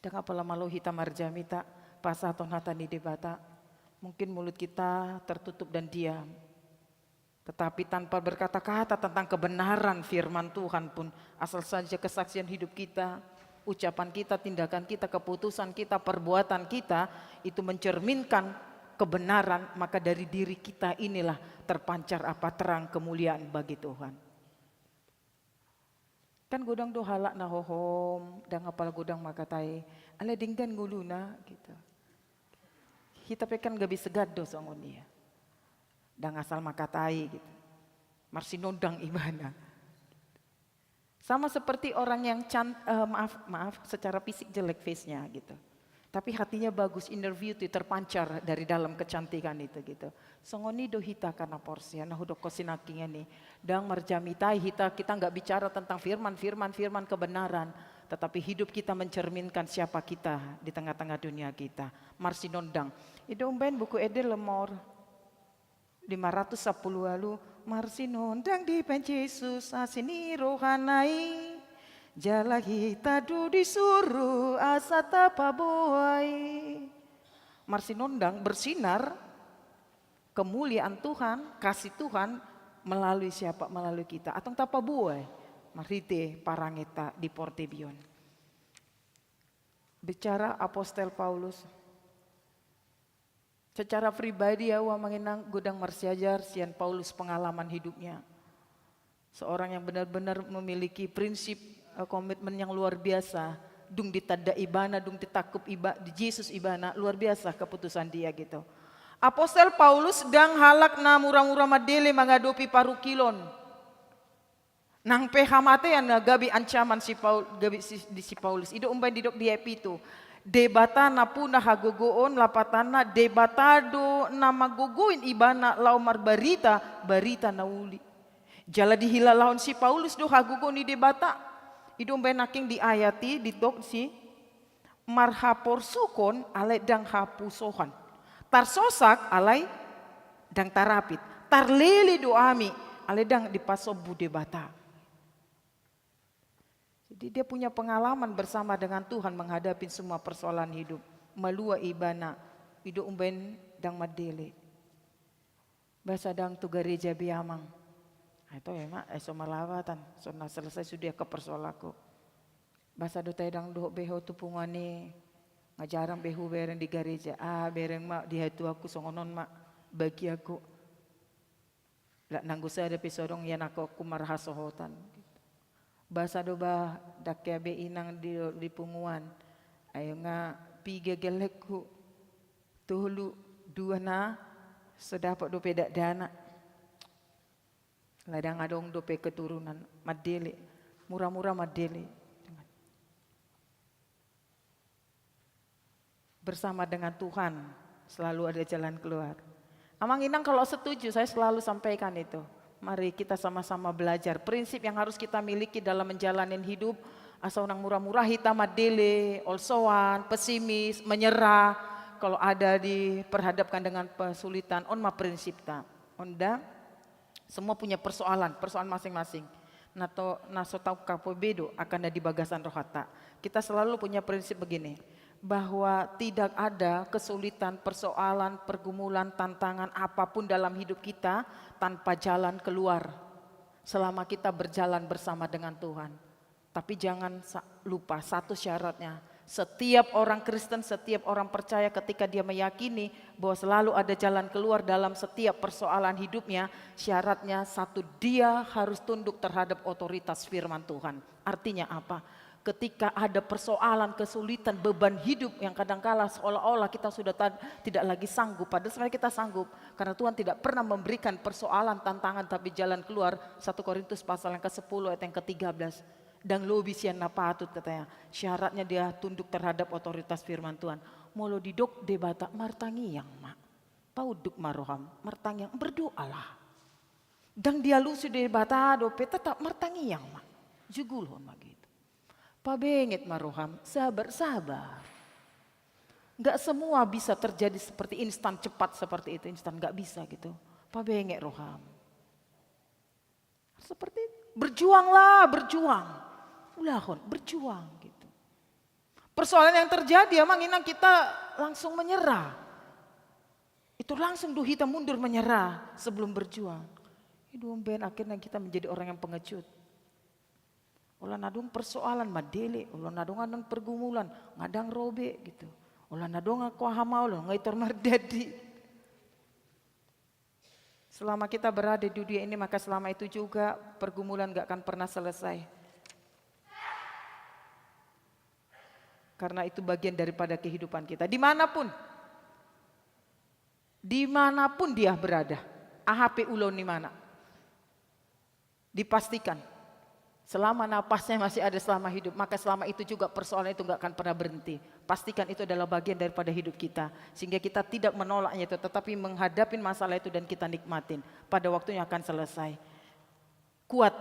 Ndang apala malo hita marjamita, pasahathon hata ni Debata. Mungkin mulut kita tertutup dan diam. Tetapi tanpa berkata-kata tentang kebenaran firman Tuhan pun, asal saja kesaksian hidup kita, ucapan kita, tindakan kita, keputusan kita, perbuatan kita, itu mencerminkan kebenaran, maka dari diri kita inilah terpancar apa, terang kemuliaan bagi Tuhan. Kan godang do halak na hohom, ndang apala godang mangkatai, ala denggan ngoluna, gitu. Hita pe kan gabe segan do songon i. Ndang asal mangkatai, gitu. Marsinondang ibana. Sama seperti orang yang can-, eh, maaf, maaf, secara fisik jelek face-nya, gitu. Tapi hatinya bagus, inner beauty terpancar dari dalam kecantikan itu, gitu. Songon i do hita angka na porsea, na hudokkon sinangkiningan i. Ndang marjamita i hita, kita nggak bicara tentang firman, firman, firman kebenaran. Tetapi hidup kita mencerminkan siapa kita di tengah-tengah dunia kita. Marsinondang. I do umbahen buku ende nomor lima ratus sampulu ualu, marsinondang dibahen Jesus asi ni rohana i, jala hita do disuru asa tapaboa i. Marsinondang, bersinar kemuliaan Tuhan, kasih Tuhan melalui siapa? Melalui kita. Antong tapaboa i marhite parangenta di portibi on. Bicara Apostel Paulus. Secara pribadi, au amang inang godang marsiajar sian Paulus, pengalaman hidupnya. Seorang yang benar-benar memiliki prinsip, eh, komitmen yang luar biasa. Dung ditanda ibana, dung ditangkup iba-, di Jesus ibana, luar biasa keputusan dia, gitu. Apostel Paulus ndang halak na mura-mura mandele mangadopi parungkilon. Nang pe hamatean na gabe ancaman si Paul-, gabe si, di si Paulus. I do umbahen didok di ayat pitu. Debata nampuna hagogoon, lapatanna, Debata do na manggogoi ibana laho marbarita barita na uli. Jala dihilalahon si Paulus do hagogoon ni Debata. I do umbahen nangkin di ayat i didok si marhaporsukon alai ndang hapusohan. Tarsosak alai ndang tarapit. Tarlele do hami alai ndang dipasombu Debata. Jadi dia punya pengalaman bersama dengan Tuhan menghadapi semua persoalan hidup. Malua ibana, i do umbahen ndang mandele. Boasa ndang tu gareja be amang? Ai to, emang, eh, so malawatan, so na selesai sude angka persoalanku. Boasa do tahe ndang dohot be ho tu punguan i, nga jarang be hubereng di gareja. Ah, bereng ma di hatuaku, songon on ma bagianku. Lak nanggo sada pe so adong ianakhonku marhasohotan. Boasa do ba ndang hea be inang di, di punguan? Ai nga piga gellengku, tolu, dua na so dapot dope dakdanak. Lak ndang adong dope keturunan, mandele. Mura-mura mandele. Bersama dengan Tuhan selalu ada jalan keluar. Amang inang kalau setuju, saya selalu sampaikan itu. Mari kita sama-sama belajar prinsip yang harus kita miliki dalam menjalani hidup. Asa unang mura-mura hita mandele, olsoan, pesimis, menyerah. Kalau ada diperhadapkan dengan kesulitan, on ma prinsipta. On da, semua punya persoalan, persoalan masing-masing. Na to, na so tau kapo be do angka na di bagasan rohanta. Kita selalu punya prinsip begini. Bahwa tidak ada kesulitan, persoalan, pergumulan, tantangan apapun dalam hidup kita tanpa jalan keluar selama kita berjalan bersama dengan Tuhan. Tapi jangan sa-, lupa satu syaratnya. Setiap orang Kristen, setiap orang percaya, ketika dia meyakini bahwa selalu ada jalan keluar dalam setiap persoalan hidupnya, syaratnya satu, dia harus tunduk terhadap otoritas firman Tuhan. Artinya apa? Ketika ada persoalan, kesulitan, beban hidup yang kadangkala seolah-olah kita sudah ta-, tidak lagi sanggup, padahal sebenarnya kita sanggup, karena Tuhan tidak pernah memberikan persoalan, tantangan, tapi jalan keluar. Satu Korintus pasal yang kesepuluh ayat yang ketiga belas. Ndang lobi sian na patut, katanya. Syaratnya dia tunduk terhadap otoritas firman Tuhan. Molo didok Debata, martangiang ma. Paunduk ma roham, martangiang, berdoalah. Ndang dialusi Debata dope, tetap martangiang ma. Jugulhon ma gitu. Pabenget ma roham, sabar, sabar. Nggak semua bisa terjadi seperti instan, cepat seperti itu, instan, nggak bisa gitu. Pabenget roham. Seperti itu. Berjuanglah, berjuang. Ulahon, berjuang gitu. Persoalan yang terjadi, amang inang, kita langsung menyerah. Itu langsung do hita mundur menyerah sebelum berjuang. Itu baen akhirnya kita menjadi orang yang pengecut. Olo na adong persoalan, mandele, olo na adong annon pergumulan, nga dang ro be gitu. Olo na adong angka hamaolon, nga i tor marnadi. Selama kita berada di dunia ini, maka selama itu juga pergumulan nggak akan pernah selesai. Karena itu bagian daripada kehidupan kita. Dimanapun, dimanapun dia berada, aha pe ulaon ni imana, dipastikan selama napasnya masih ada, selama hidup, maka selama itu juga persoalan itu nggak akan pernah berhenti. Pastikan itu adalah bagian daripada hidup kita, sehingga kita tidak menolaknya itu, tetapi menghadapi masalah itu dan kita nikmatin. Pada waktunya akan selesai. Kuat,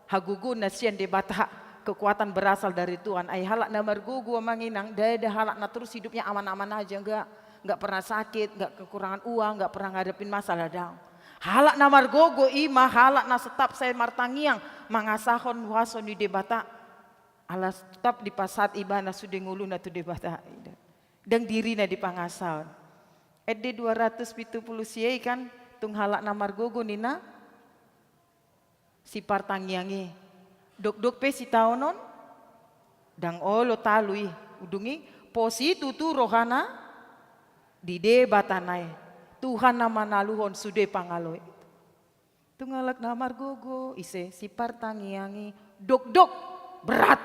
hagogoon na sian Debata, kekuatan berasal dari Tuhan. Ai halak na margogo, amang inang, ndada halak na terus hidupnya aman-aman aja, enggak. Enggak pernah sakit, enggak kekurangan uang, enggak pernah ngadepin masalah, daong. Halak na margogo i ma halak na tetap sai martangiang, mangasahon huaso ni Debata. Ala tetap dipasahat ibana sude ngoluna tu Debata. Ndang dirina dipangasahon. Ende dua ratus pitu pulu sia i kan, tung halak na margogo ninna, sipartangiang i. Dokdok pe sitaonon, ndang olo talu i. Ujung i, pos i tutu rohana di Debatana i. Tuhan na manaluhon sude pangalo i. Tung halak na margogo, ise, sipartangiang i. Dokdok, berat.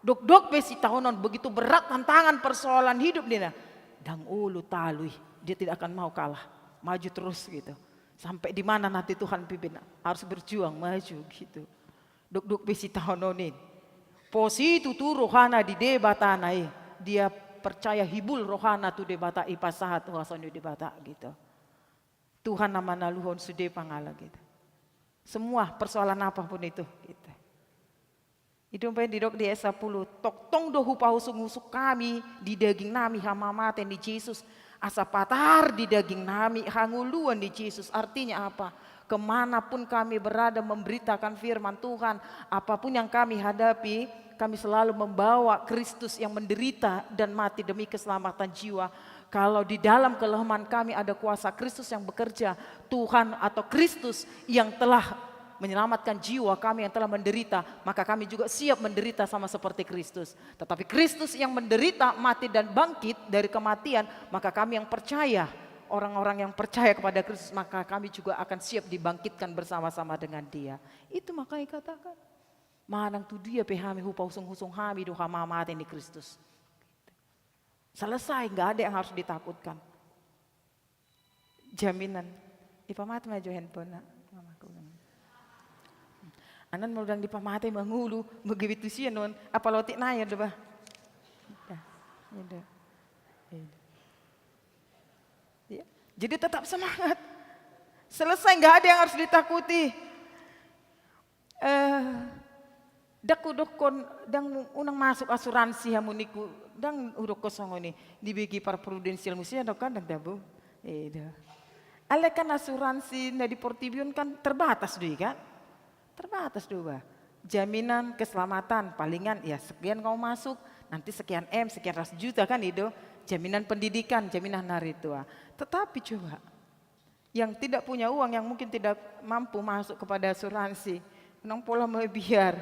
Dokdok pe sitaonon, begitu berat tantangan persoalan hidup ninna, ndang olo talu i. Dia tidak akan mau kalah. Maju terus gitu. Sampai di mana nanti Tuhan pimpin, harus berjuang maju gitu. Dokdok pe sitaonon i. Pos i tutu rohana di Debatana i. Dia percaya hibul rohana tu Debata, ipasahat huaso ni Debata gitu. Tuhan na manaluhon sude pangalo gitu. Semua persoalan apapun itu gitu. I do umbahen didok di ayat sapuluh, tongtong do hupausung-usung hami di dagingnami hamamate ni Jesus, asa patar di dagingnami hangoluan ni Jesus. Artinya apa? Kemanapun kami berada memberitakan firman Tuhan, apapun yang kami hadapi, kami selalu membawa Kristus yang menderita dan mati demi keselamatan jiwa. Kalau di dalam kelemahan kami ada kuasa Kristus yang bekerja, Tuhan atau Kristus yang telah menyelamatkan jiwa kami yang telah menderita, maka kami juga siap menderita sama seperti Kristus. Tetapi Kristus yang menderita, mati dan bangkit dari kematian, maka kami yang percaya, orang-orang yang percaya kepada Kristus, maka kami juga akan siap dibangkitkan bersama-sama dengan Dia. Itu makanya katakan, manang tu dia pe hami hupausung-usung hami do hamamate ni Kristus. Selesai, nggak ada yang harus ditakutkan. Jaminan. Ipamate ma jo handphone na. Mamaku. Anon molo ndang dipamate mangolu, manggebi tu sia non, apala otik nai do bah. Dah, iya dah. Iya dah. Ya. Jadi tetap semangat. Selesai, nggak ada yang harus ditakuti. Eh, ndang hudokkon, ndang, unang masuk asuransi hamu ningku, ndang hudokkon songon i, dibege par prudensial muse ndang kan, ndang tabo. Eda. Alai kan asuransi na di portibi on kan terbatas do i kan? Terbatas do bah. Jaminan keselamatan, palingan ya sekian kau masuk, nanti sekian M, sekian ratus juta kan itu. Jaminan pendidikan, jaminan hari tua. Tetapi coba, yang tidak punya uang, yang mungkin tidak mampu masuk kepada asuransi, unang pola mabiar.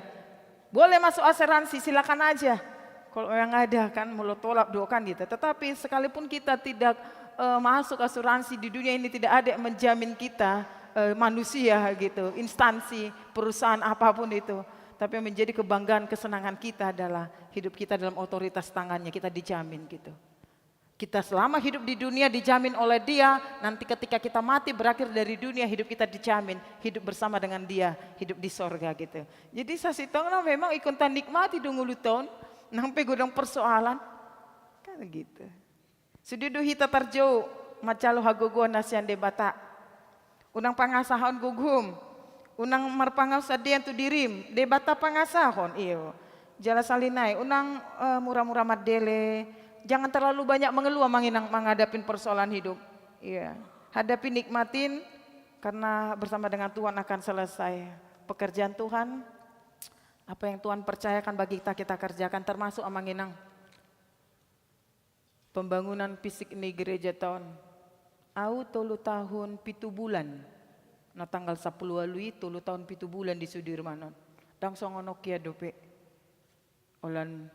Boleh masuk asuransi, silakan aja. Kalau memang ada kan, molo tolap do kan gitu. Tetapi sekalipun kita tidak, eh, masuk asuransi di dunia ini, tidak ada yang menjamin kita, eh, manusia gitu, instansi, perusahaan apapun itu. Tapi yang menjadi kebanggaan, kesenangan kita adalah hidup kita dalam otoritas tangannya, kita dijamin gitu. Kita selama hidup di dunia dijamin oleh Dia, nanti ketika kita mati berakhir dari dunia, hidup kita dijamin, hidup bersama dengan Dia, hidup di sorga gitu. Jadi sasintongna memang ingkon tanikmati do ngolunta on, nang pe godang persoalan. Kan gitu. Sude do hita tarjou manjalo hagogoon na sian Debata. Unang pangasahon gogom, unang marpangausandeian tu dirim, Debata pangasahon, iyo. Jala sahali nai, unang, eh, mura-mura mandele, jangan terlalu banyak mengeluh, Amang Inang, menghadapi persoalan hidup. Iya. Hadapi, nikmatin, karena bersama dengan Tuhan akan selesai. Pekerjaan Tuhan, apa yang Tuhan percayakan bagi kita, kita kerjakan, termasuk, Amang Inang, pembangunan fisik ni gerejata on. Au tolu tahun pitu bulan. Na tanggal sampulu ualu i tolu tahun pitu bulan di Sudirman on. Ndang songon on hian dope. Holan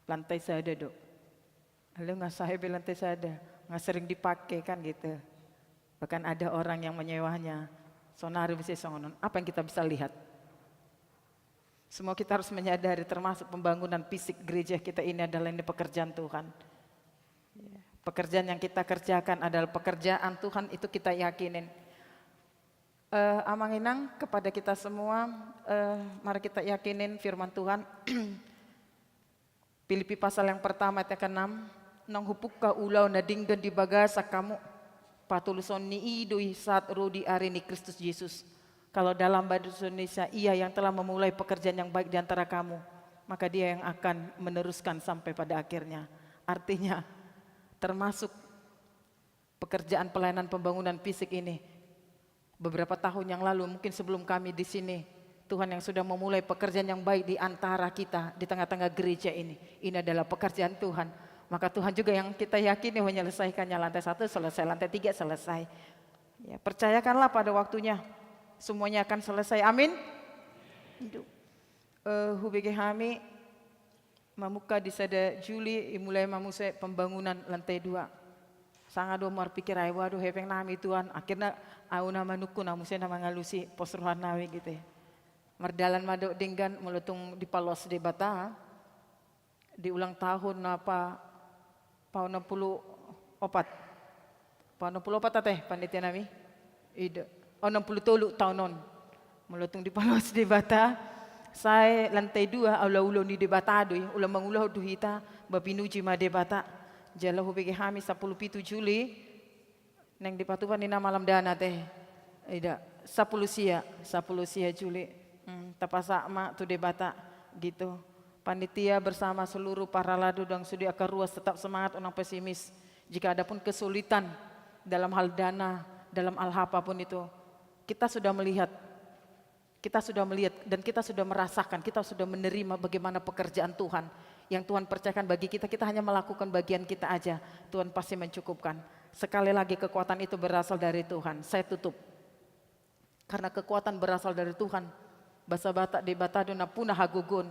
lantai sada do. Alai nga sae be lantai sada, nga sering dipake kan gitu. Bahkan ada orang yang menyewanya. Sonari bisa songon on. Apa yang kita bisa lihat? Semua kita harus menyadari, termasuk pembangunan fisik gereja kita ini adalah ini pekerjaan Tuhan. Ya, pekerjaan yang kita kerjakan adalah pekerjaan Tuhan, itu kita yakinin. Eh, Amang Inang, kepada kita semua, eh, mari kita yakinin firman Tuhan. Filipi pasal yang pertama ayat yang keenam, naung hupungka ulaon na denggan di bagasan hamu, patuluson ni i do i saat ro di ari ni Kristus Jesus. Kalau dalam bahasa Indonesia, Ia yang telah memulai pekerjaan yang baik di antara kamu, maka Dia yang akan meneruskan sampai pada akhirnya. Artinya, termasuk pekerjaan pelayanan pembangunan fisik ini. Beberapa tahun yang lalu, mungkin sebelum kami di sini, Tuhan yang sudah memulai pekerjaan yang baik di antara kita, di tengah-tengah gereja ini. Ini adalah pekerjaan Tuhan. Maka Tuhan juga yang kita yakini menyelesaikannya. Lantai satu selesai, lantai tiga selesai. Ya, percayakanlah pada waktunya. Semuanya akan selesai. Amin. Aduh. Eh, hubege hami, mamungka di sada Juli, imulai ma muse pembangunan lantai dua. Sanga do marpikir ai, waduh, hepeng nami Tuhan. Akhirna au na manungkun, au muse na mangalusi pos roha nami gitu ya. Mardalan ma do denggan, molo tung dipaloas Debata. Di ulang tahun na pa, pa onom pulu opat. Pa onom pulu opat ate, panitia nami? Ida. Onom pulu tolu taon on. Molo tung dipaloas Debata, sae lantai dua, ulaon ni Debata do i, ulaon mangulahon do hita, ba pinuji ma Debata. Jala hubege hami sampulu pitu Juli, naeng dipatupa ninna malam dana ate. Ida, sampulu sia, sampulu sia Juli. Hmm, tapasahat ma tu Debata, gitu. Panitia bersama seluruh parhalado dan sude angka ruas tetap semangat, unang pesimis. Jika ada pun kesulitan dalam hal dana, dalam hal apapun itu, kita sudah melihat, kita sudah melihat dan kita sudah merasakan, kita sudah menerima bagaimana pekerjaan Tuhan yang Tuhan percayakan bagi kita. Kita hanya melakukan bagian kita aja, Tuhan pasti mencukupkan. Sekali lagi, kekuatan itu berasal dari Tuhan. Saya tutup. Karena kekuatan berasal dari Tuhan. Basa Batak, Debata do nampuna hagogoon.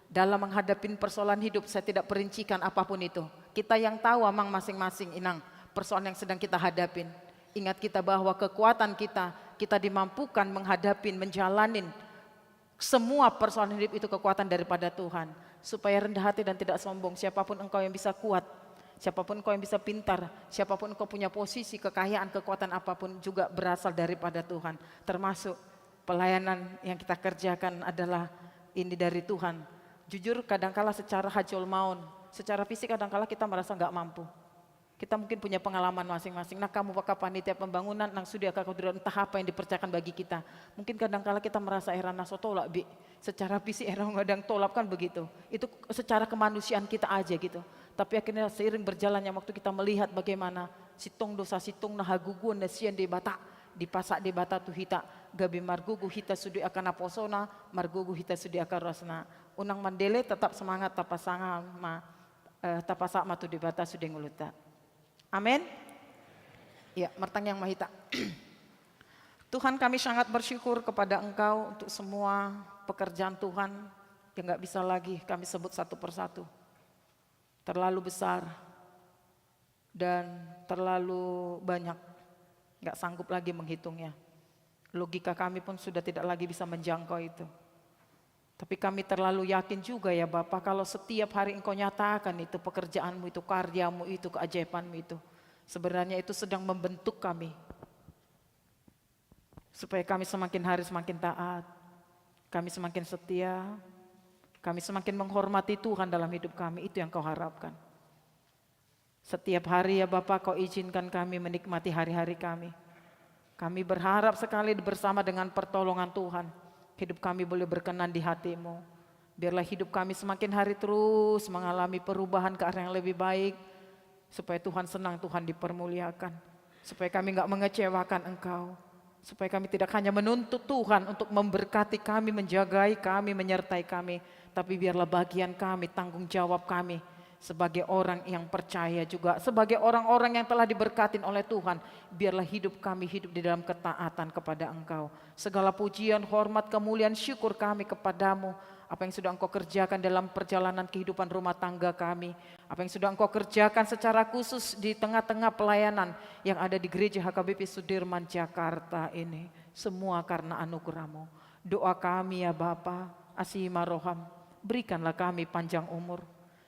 Dalam menghadapi persoalan hidup, saya tidak perincikan apapun itu. Kita yang tahu, Amang, masing-masing, Inang, persoalan yang sedang kita hadapin. Ingat kita bahwa kekuatan kita, kita dimampukan menghadapi, menjalanin semua persoalan hidup itu kekuatan daripada Tuhan. Supaya rendah hati dan tidak sombong. Siapapun engkau yang bisa kuat, siapapun engkau yang bisa pintar, siapapun engkau punya posisi, kekayaan, kekuatan apapun juga berasal daripada Tuhan. Termasuk pelayanan yang kita kerjakan adalah ini dari Tuhan. Jujur, kadangkala secara hajolmaon, secara fisik kadangkala kita merasa nggak mampu. Kita mungkin punya pengalaman masing-masing. Nah, hamu angka panitia pembangunan, nang sude angka kebetulan, entah apa yang dipercayakan bagi kita. Mungkin kadangkala kita merasa, "Hera na so tolap be." Secara fisik hera nunga dang tolap, kan begitu. Itu secara kemanusiaan kita aja gitu. Tapi akhirnya seiring berjalannya waktu kita melihat bagaimana sintong do sasintongna hagogoon na sian Debata. Dipasahat Debata tu hita, gabe margogo hita sude angka naposona, margogo hita sude angka ruasna. Unang mandele, tetap semangat, tapasahat ma, eh, tapasahat ma tu Debata sude ngolunta. Amen. Ya, martangiang ma hita. Tuhan, kami sangat bersyukur kepada Engkau untuk semua pekerjaan Tuhan yang nggak bisa lagi kami sebut satu persatu. Terlalu besar dan terlalu banyak. Nggak sanggup lagi menghitungnya. Logika kami pun sudah tidak lagi bisa menjangkau itu. Tapi kami terlalu yakin juga ya Bapa, kalau setiap hari Engkau nyatakan itu pekerjaan-Mu itu, karya-Mu itu, keajaiban-Mu itu, sebenarnya itu sedang membentuk kami. Supaya kami semakin hari semakin taat, kami semakin setia, kami semakin menghormati Tuhan dalam hidup kami, itu yang Kau harapkan. Setiap hari ya Bapa, Kau izinkan kami menikmati hari-hari kami. Kami berharap sekali bersama dengan pertolongan Tuhan, hidup kami boleh berkenan di hati-Mu. Biarlah hidup kami semakin hari terus mengalami perubahan ke arah yang lebih baik, supaya Tuhan senang, Tuhan dipermuliakan, supaya kami nggak mengecewakan Engkau, supaya kami tidak hanya menuntut Tuhan untuk memberkati kami, menjagai kami, menyertai kami, tapi biarlah bagian kami, tanggung jawab kami sebagai orang yang percaya juga, sebagai orang-orang yang telah diberkatin oleh Tuhan, biarlah hidup kami hidup di dalam ketaatan kepada Engkau. Segala pujian, hormat, kemuliaan, syukur kami kepada-Mu, apa yang sudah Engkau kerjakan dalam perjalanan kehidupan rumah tangga kami, apa yang sudah Engkau kerjakan secara khusus di tengah-tengah pelayanan yang ada di Gereja H K B P Sudirman Jakarta ini. Semua karena anugerah-Mu. Doa kami ya Bapa, asi ma roham, berikanlah kami panjang umur.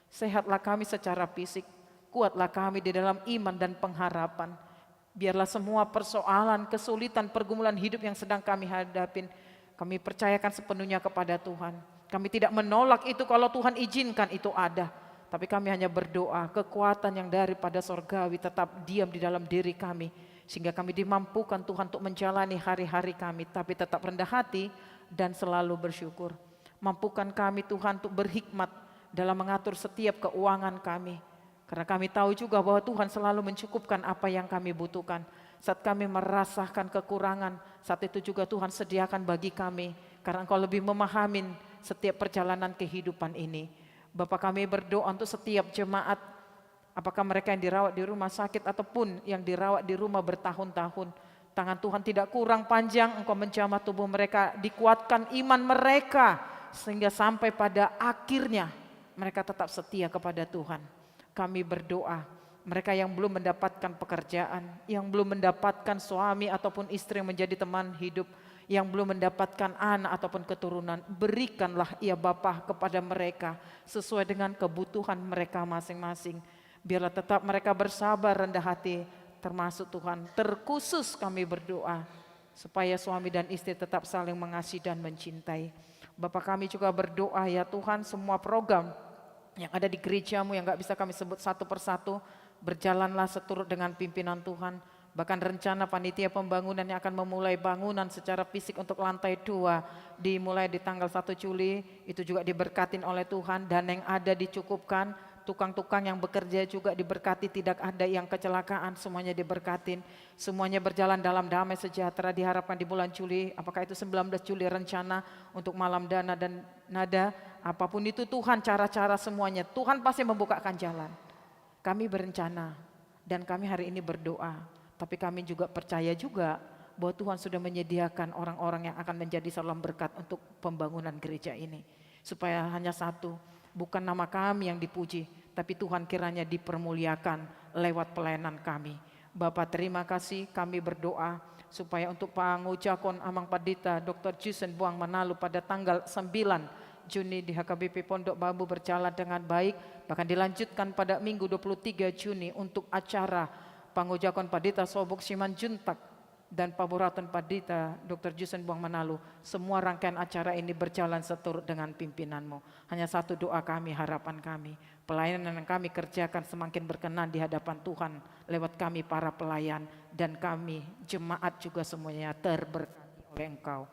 Sehatlah kami secara fisik, kuatlah kami di dalam iman dan pengharapan. Biarlah semua persoalan, kesulitan, pergumulan hidup yang sedang kami hadapin, kami percayakan sepenuhnya kepada Tuhan. Kami tidak menolak itu kalau Tuhan izinkan itu ada. Tapi kami hanya berdoa, kekuatan yang daripada sorgawi tetap diam di dalam diri kami, sehingga kami dimampukan Tuhan untuk menjalani hari-hari kami, tapi tetap rendah hati dan selalu bersyukur. Mampukan kami Tuhan untuk berhikmat dalam mengatur setiap keuangan kami. Karena kami tahu juga bahwa Tuhan selalu mencukupkan apa yang kami butuhkan. Saat kami merasakan kekurangan, saat itu juga Tuhan sediakan bagi kami. Karena Engkau lebih memahamin setiap perjalanan kehidupan ini. Bapa, kami berdoa untuk setiap jemaat, apakah mereka yang dirawat di rumah sakit ataupun yang dirawat di rumah bertahun-tahun. Tangan Tuhan tidak kurang panjang, Engkau menjamah tubuh mereka, dikuatkan iman mereka, sehingga sampai pada akhirnya mereka tetap setia kepada Tuhan. Kami berdoa, mereka yang belum mendapatkan pekerjaan, yang belum mendapatkan suami ataupun istri yang menjadi teman hidup, yang belum mendapatkan anak ataupun keturunan, berikanlah ya Bapa kepada mereka sesuai dengan kebutuhan mereka masing-masing. Biarlah tetap mereka bersabar, rendah hati, termasuk Tuhan, terkhusus kami berdoa supaya suami dan istri tetap saling mengasihi dan mencintai. Bapa, kami juga berdoa ya Tuhan, semua program yang ada di gereja-Mu yang nggak bisa kami sebut satu persatu, berjalanlah seturut dengan pimpinan Tuhan. Bahkan rencana panitia pembangunan yang akan memulai bangunan secara fisik untuk lantai dua dimulai di tanggal satu Juli, itu juga diberkatin oleh Tuhan, dana yang ada dicukupkan, tukang-tukang yang bekerja juga diberkati, tidak ada yang kecelakaan, semuanya diberkatin, semuanya berjalan dalam damai sejahtera, diharapkan di bulan Juli, apakah itu sembilan belas Juli rencana untuk malam dana dan nada, apapun itu Tuhan, cara-cara semuanya, Tuhan pasti membukakan jalan. Kami berencana dan kami hari ini berdoa, tapi kami juga percaya juga bahwa Tuhan sudah menyediakan orang-orang yang akan menjadi saluran berkat untuk pembangunan gereja ini. Supaya hanya satu, bukan nama kami yang dipuji, tapi Tuhan kiranya dipermuliakan lewat pelayanan kami. Bapa, terima kasih, kami berdoa supaya untuk pangucapan Amang Pandita Doktor Jusen Buang Manalu pada tanggal sembilan Juni di H K B P Pondok Bambu berjalan dengan baik, bahkan dilanjutkan pada Minggu dua puluh tiga Juni untuk acara pangucapan Pandita Sobuk Simanjuntak dan paburaton Pandita Doktor Jusen Buang Manalu. Semua rangkaian acara ini berjalan seturut dengan pimpinan-Mu. Hanya satu doa kami, harapan kami, pelayanan yang kami kerjakan semakin berkenan di hadapan Tuhan lewat kami para pelayan, dan kami jemaat juga semuanya terberkati oleh Engkau.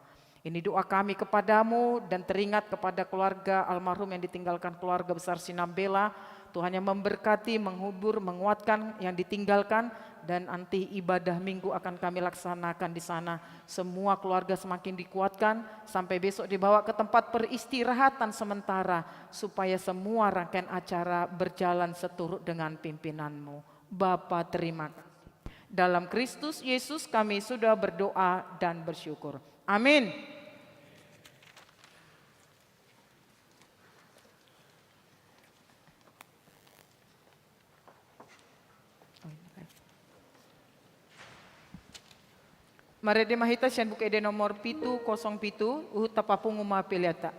Ini doa kami kepadamu dan teringat kepada keluarga almarhum yang ditinggalkan keluarga besar Sinambela. Tuhan yang memberkati, menghibur, menguatkan yang ditinggalkan, dan nanti ibadah Minggu akan kami laksanakan di sana. Semua keluarga semakin dikuatkan, sampai besok dibawa ke tempat peristirahatan sementara, supaya semua rangkaian acara berjalan seturut dengan pimpinanmu. Bapa, terima kasih. Dalam Kristus Yesus kami sudah berdoa dan bersyukur. Amin. Marende ma hita sian Buku Ende nomor pitu kosong pitu, huhut tapapungu ma peleanta.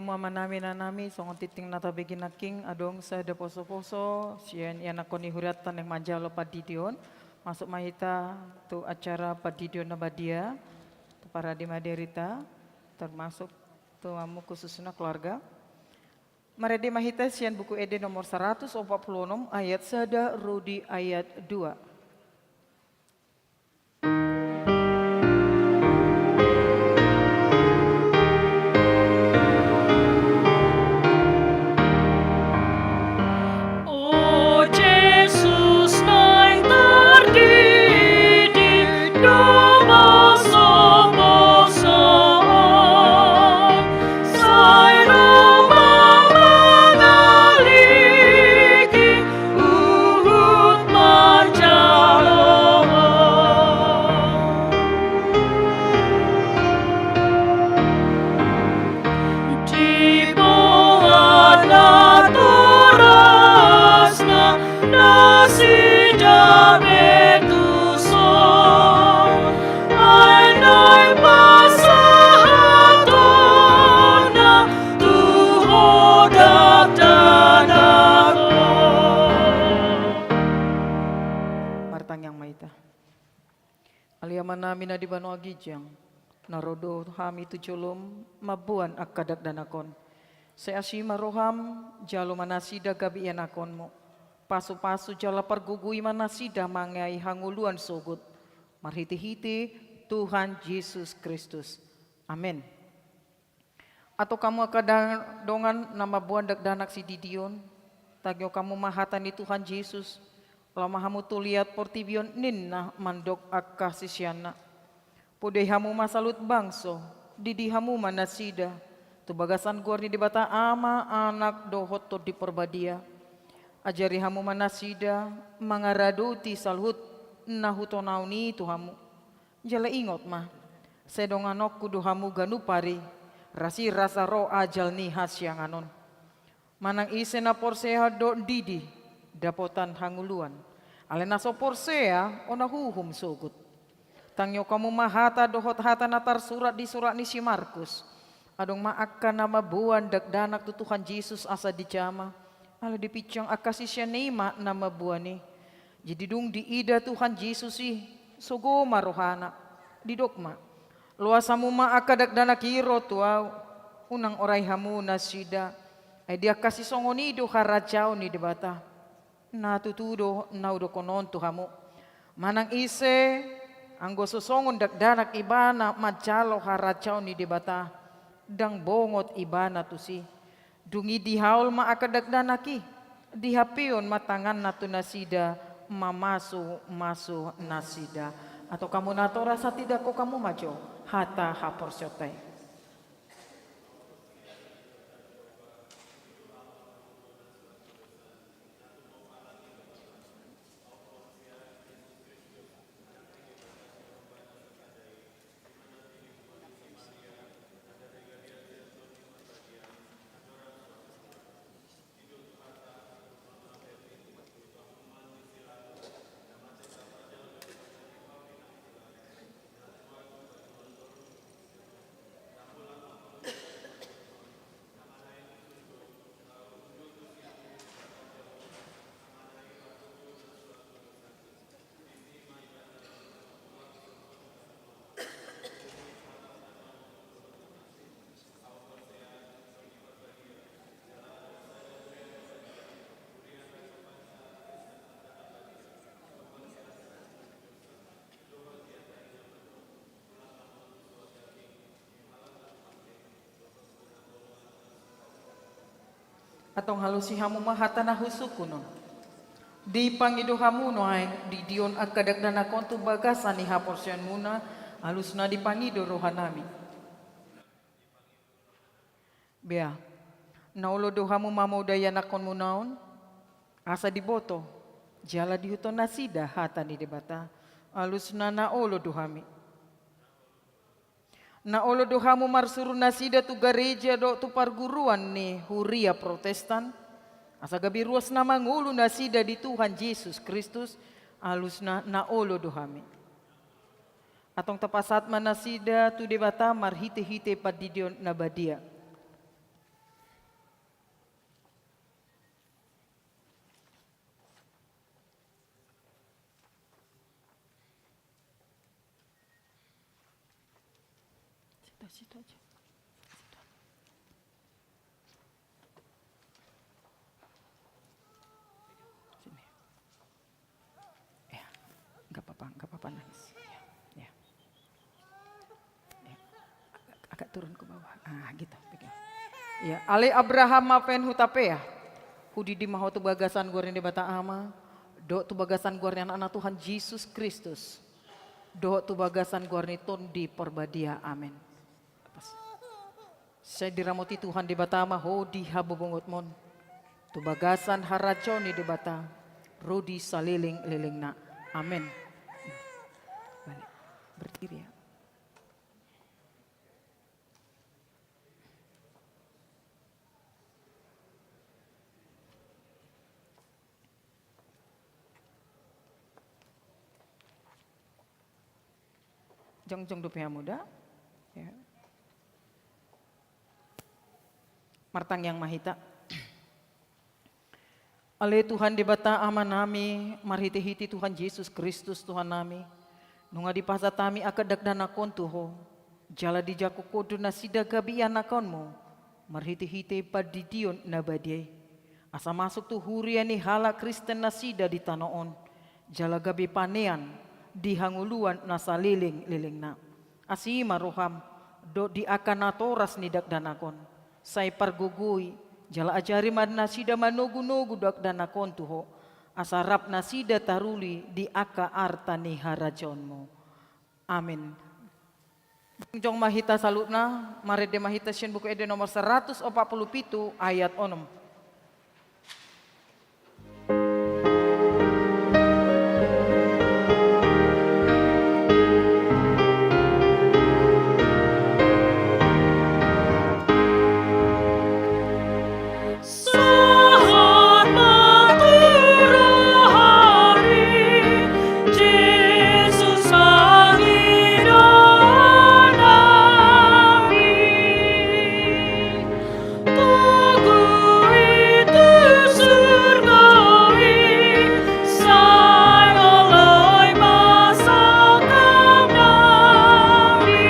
Amanami, inanami, songon tingting na tabege nangkin, adong sada posoposo sian ianakkon ni hurianta naeng manjalo pandidion. Masuk ma hita tu acara pandidion na badia, tu parade ma di arita, termasuk tu hamu khususna keluarga. Marende ma hita sian Buku Ende nomor saratus opat pulu onom, ayat sada ro di ayat dua. O Jesus naeng tardidi do posoposo on, sai ro ma mangaliki huhut manjalo. Diboan natorasna nasida be tuson, ai naeng pasahatonna tu ho dakdanak on. Martangiang ma hita. Ale Amanami na di banua ginjang, na ro do hami tu jolom mamboan angka dakdanak on. Sai asi ma roham, jalo ma nasida gabe ianakkonmu. Pasupasu jala pargogoi ma nasida mangalehon hangoluan sogot. Marhitehite Tuhan Jesus Kristus. Amen. Antong hamu angka da-, dongan na mamboan dakdanak sididion, tangihon hamu ma hata ni Tuhan Jesus, laho ma hamu tu liat portibi on ninna mandok angka siseanna. Podai hamu ma saluhut bangso, didi hamu ma nasida, tu bagasan goar ni Debata Ama, Anak, dohot Tondi Parbadia. Ajari hamu ma nasida, mangaradoti saluhut na hutonahon i tu hamu. Jala ingot ma, sai donganonku do hamu ganup ari, rasirasa ro ajal ni hasiangan on. Manang ise na porsea dohot didi, dapotan hangoluan. Alai na so porsea, ona huhum sogot. Tangihon hamu ma hata dohot hata na tarsurat di surat ni si Markus. Adong ma angka na mamboan dakdanak tu Tuhan Jesus asa dijama. Alai dipinsang angka siseanna i ma na mamboan i. Jadi dung diida Tuhan Jesus i, sogo ma rohana, didok ma: Loas hamu ma angka dakdanak i ro tu ahu, unang orai hamu nasida. Ai di angka sisongon i do harajaon ni Debata. Na tutu do na hudokhon on tu hamu. Manang ise, anggo so songon dakdanak ibana manjalo harajaon ni Debata, ndang bongot ibana tusi. Dung i dihaol ma angka dakdanak i, dihapeon ma tanganna tu nasida, mamasumasu nasida. Antong hamu natoras, satindangkon hamu ma jo hata haporseaonta i. Antong alusi hamu ma hata na husungkun on. Dipangido hamu nuaeng didion angka dakdanak on tu bagasan ni haporseaonmuna, alusna dipangido rohanami. Bea, na olo do hamu mamodai ianakkonmuna on, asa diboto jala diihuthon nasida hata ni Debata, alusna na olo do hami. Na olo do hamu marsuru nasida tu gareja dohot tu parguruan ni huria Protestan, asa gabe ruas na mangolu nasida di Tuhan Jesus Kristus, alusna na olo do hami. Antong tapasahat ma nasida tu Debata marhitehite pandidion na badia. Situ aja. Situ. Sini. Ya, nggak apa-apa, nggak apa-apa nangis. Ya, ya. Ya. Agak, agak turun ke bawah. Ah, gitu, pegang. Ya, ale Abraham, mapen hutapea. Hudidi ma ho tu bagasan goar ni Debata Ama, dohot tu bagasan goar ni Anakna Tuhan Jesus Kristus, dohot tu bagasan goar ni Tondi Porbadia. Amen. Lepas. Sai diramoti Tuhan Debata ma ho di habobungutmon, tu bagasan harajaon ni Debata, ro di saleleng-lelengna. Amen. Balik. Berdiri ya. Jongjong dope hamu da. Ya. Martangiang ma hita. Ale Tuhan Debata Amanami, marhite-hite Tuhan Jesus Kristus Tuhannami, nunga dipasahat hami angka dakdanak on tu Ho, jala dijangkon Ho do nasida gabe ianakhonMu, marhite-hite pandidion na badia i. Asa masuk tu huria ni halak Kristen nasida di tano on, jala gabe panean di hangoluan na saleleng-lelengna. Asi ma rohaM, dohot di angka natoras ni dakdanak on. Sai pargogoi, jala ajari ma nasida manogu-nogu dakdanak on tu Ho, asa rap nasida taruli di angka arta ni harajaonMu. Amen. Jongjong ma hita saluhutna, marende ma hita sian Buku Ende nomor saratus opat pulu pitu ayat onom. Sahat ma tu rohami, Jesus pangidoan nami. Togu i tu surgo i, sai ngoloi ma sangkap nami.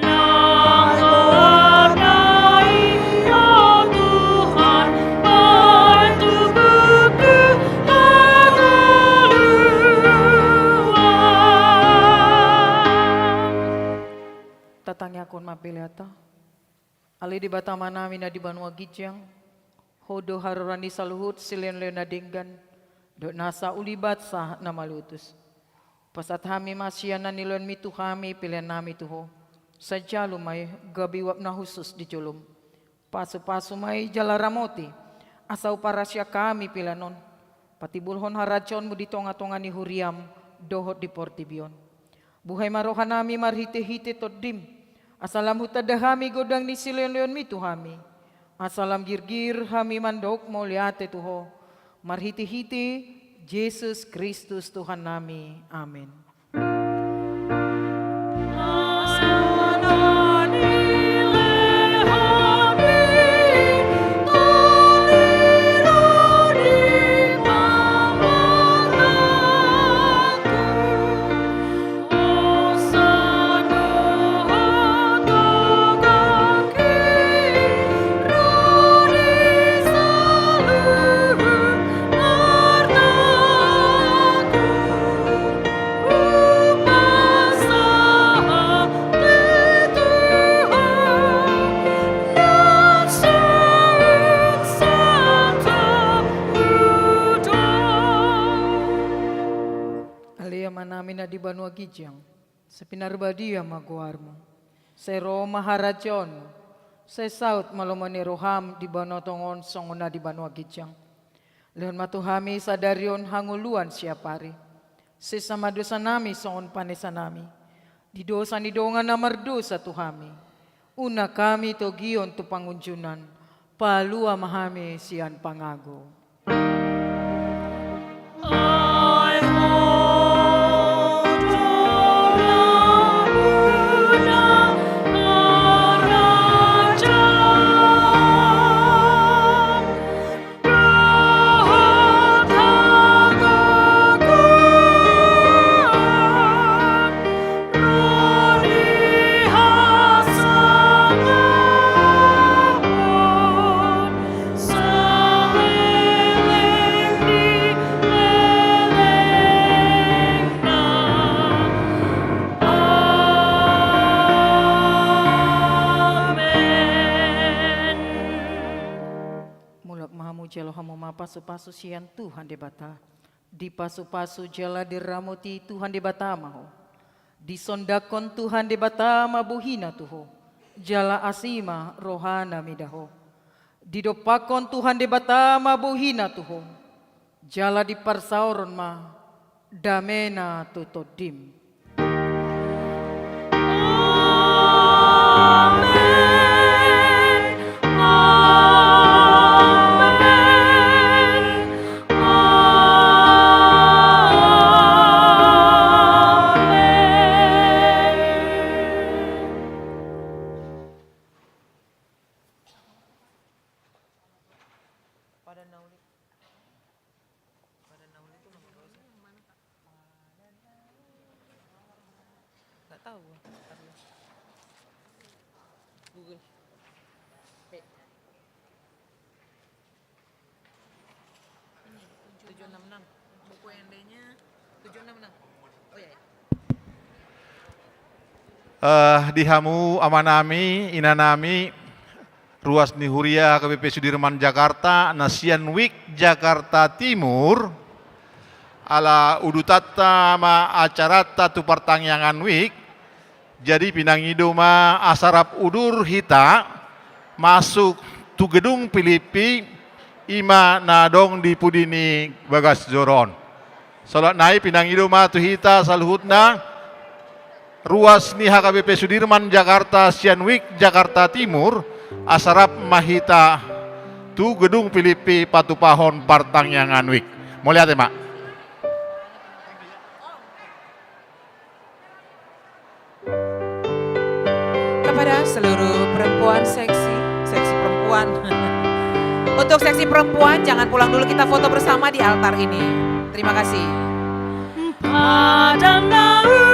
Nang goarna i, o Tuhan, baen tu buku hangoluan. Tatangiangkon ma peleanta. Ale Debata Amanami na di banua ginjang, Ho do haroro ni saluhut silehon-lehon na denggan, dohot nasa ulibat sahat na malutus. Pasahat hami ma sian na niloanMi tu hami pelean nami tu Ho. Sai jalo ma i gabe uap na hushus di joloM. Pasu-pasu ma i jala ramoti, asa huparasiak hami pelean on, patimbulhon harajaonMu di tonga-tonga ni huriaM dohot di portibi on. Buhai ma roha nami marhite-hite TondiM, asa lam hutanda hami godang ni silehon-lehonMi tu hami, asa lam girgir hami mandok mauliate tu Ho, marhite-hite Jesus Kristus Tuhan nami. Amen. Ale Amanami na di banua ginjang, sai pinarbadia ma goarMu. Sai ro ma harajaonMu. Sai saut ma lomo ni rohaM di banua tonga on songon na di banua ginjang. Lehon ma tu hami sadari on hangoluan siapari. Sesa ma dosa nami songon panesa nami di dosa ni dongan na mardosa tu hami. Unang hami togion tu pangunjunan. Palua ma hami sian pangago. Pasu-pasu sian Tuhan Debata. Dipasu-pasu jala diramoti Tuhan Debata ma ho. Disondangkon Tuhan Debata ma bohina tu ho, jala asi ma rohana mida ho. Didompakkon Tuhan Debata ma bohina tu ho, jala diparsaoron ma damena tu tondim. Amen. Amen. Amen. Pada nauli. Pada nauli itu nomor berapa sih? Nggak tahu gua. Ntar dulu. Google. Oke. Ini, tujuh enam enam. Buku yang D-nya tujuh enam enam. Oh, iya, iya. Eh, di hamu amanami, inanami, ruas ni huria H K B P Sudirman Jakarta, na sian Wijk Jakarta Timur, ala udutanta ma acaranta tu partangiangan Wijk, jadi pinangido ma asa rap udur hita masuk tu gedung Pilippi, i ma na adong di pudi ni bagas joro on. Saolat nai pinangido ma tu hita saluhutna, ruas ni H K B P Sudirman Jakarta sian Wijk Jakarta Timur, asa rap ma hita tu gedung Pilippi patupahon partangiangan Wijk. Mauliate ma. Kepada seluruh perempuan seksi, seksi perempuan. Untuk seksi perempuan, jangan pulang dulu, kita foto bersama di altar ini. Terima kasih. Pada naung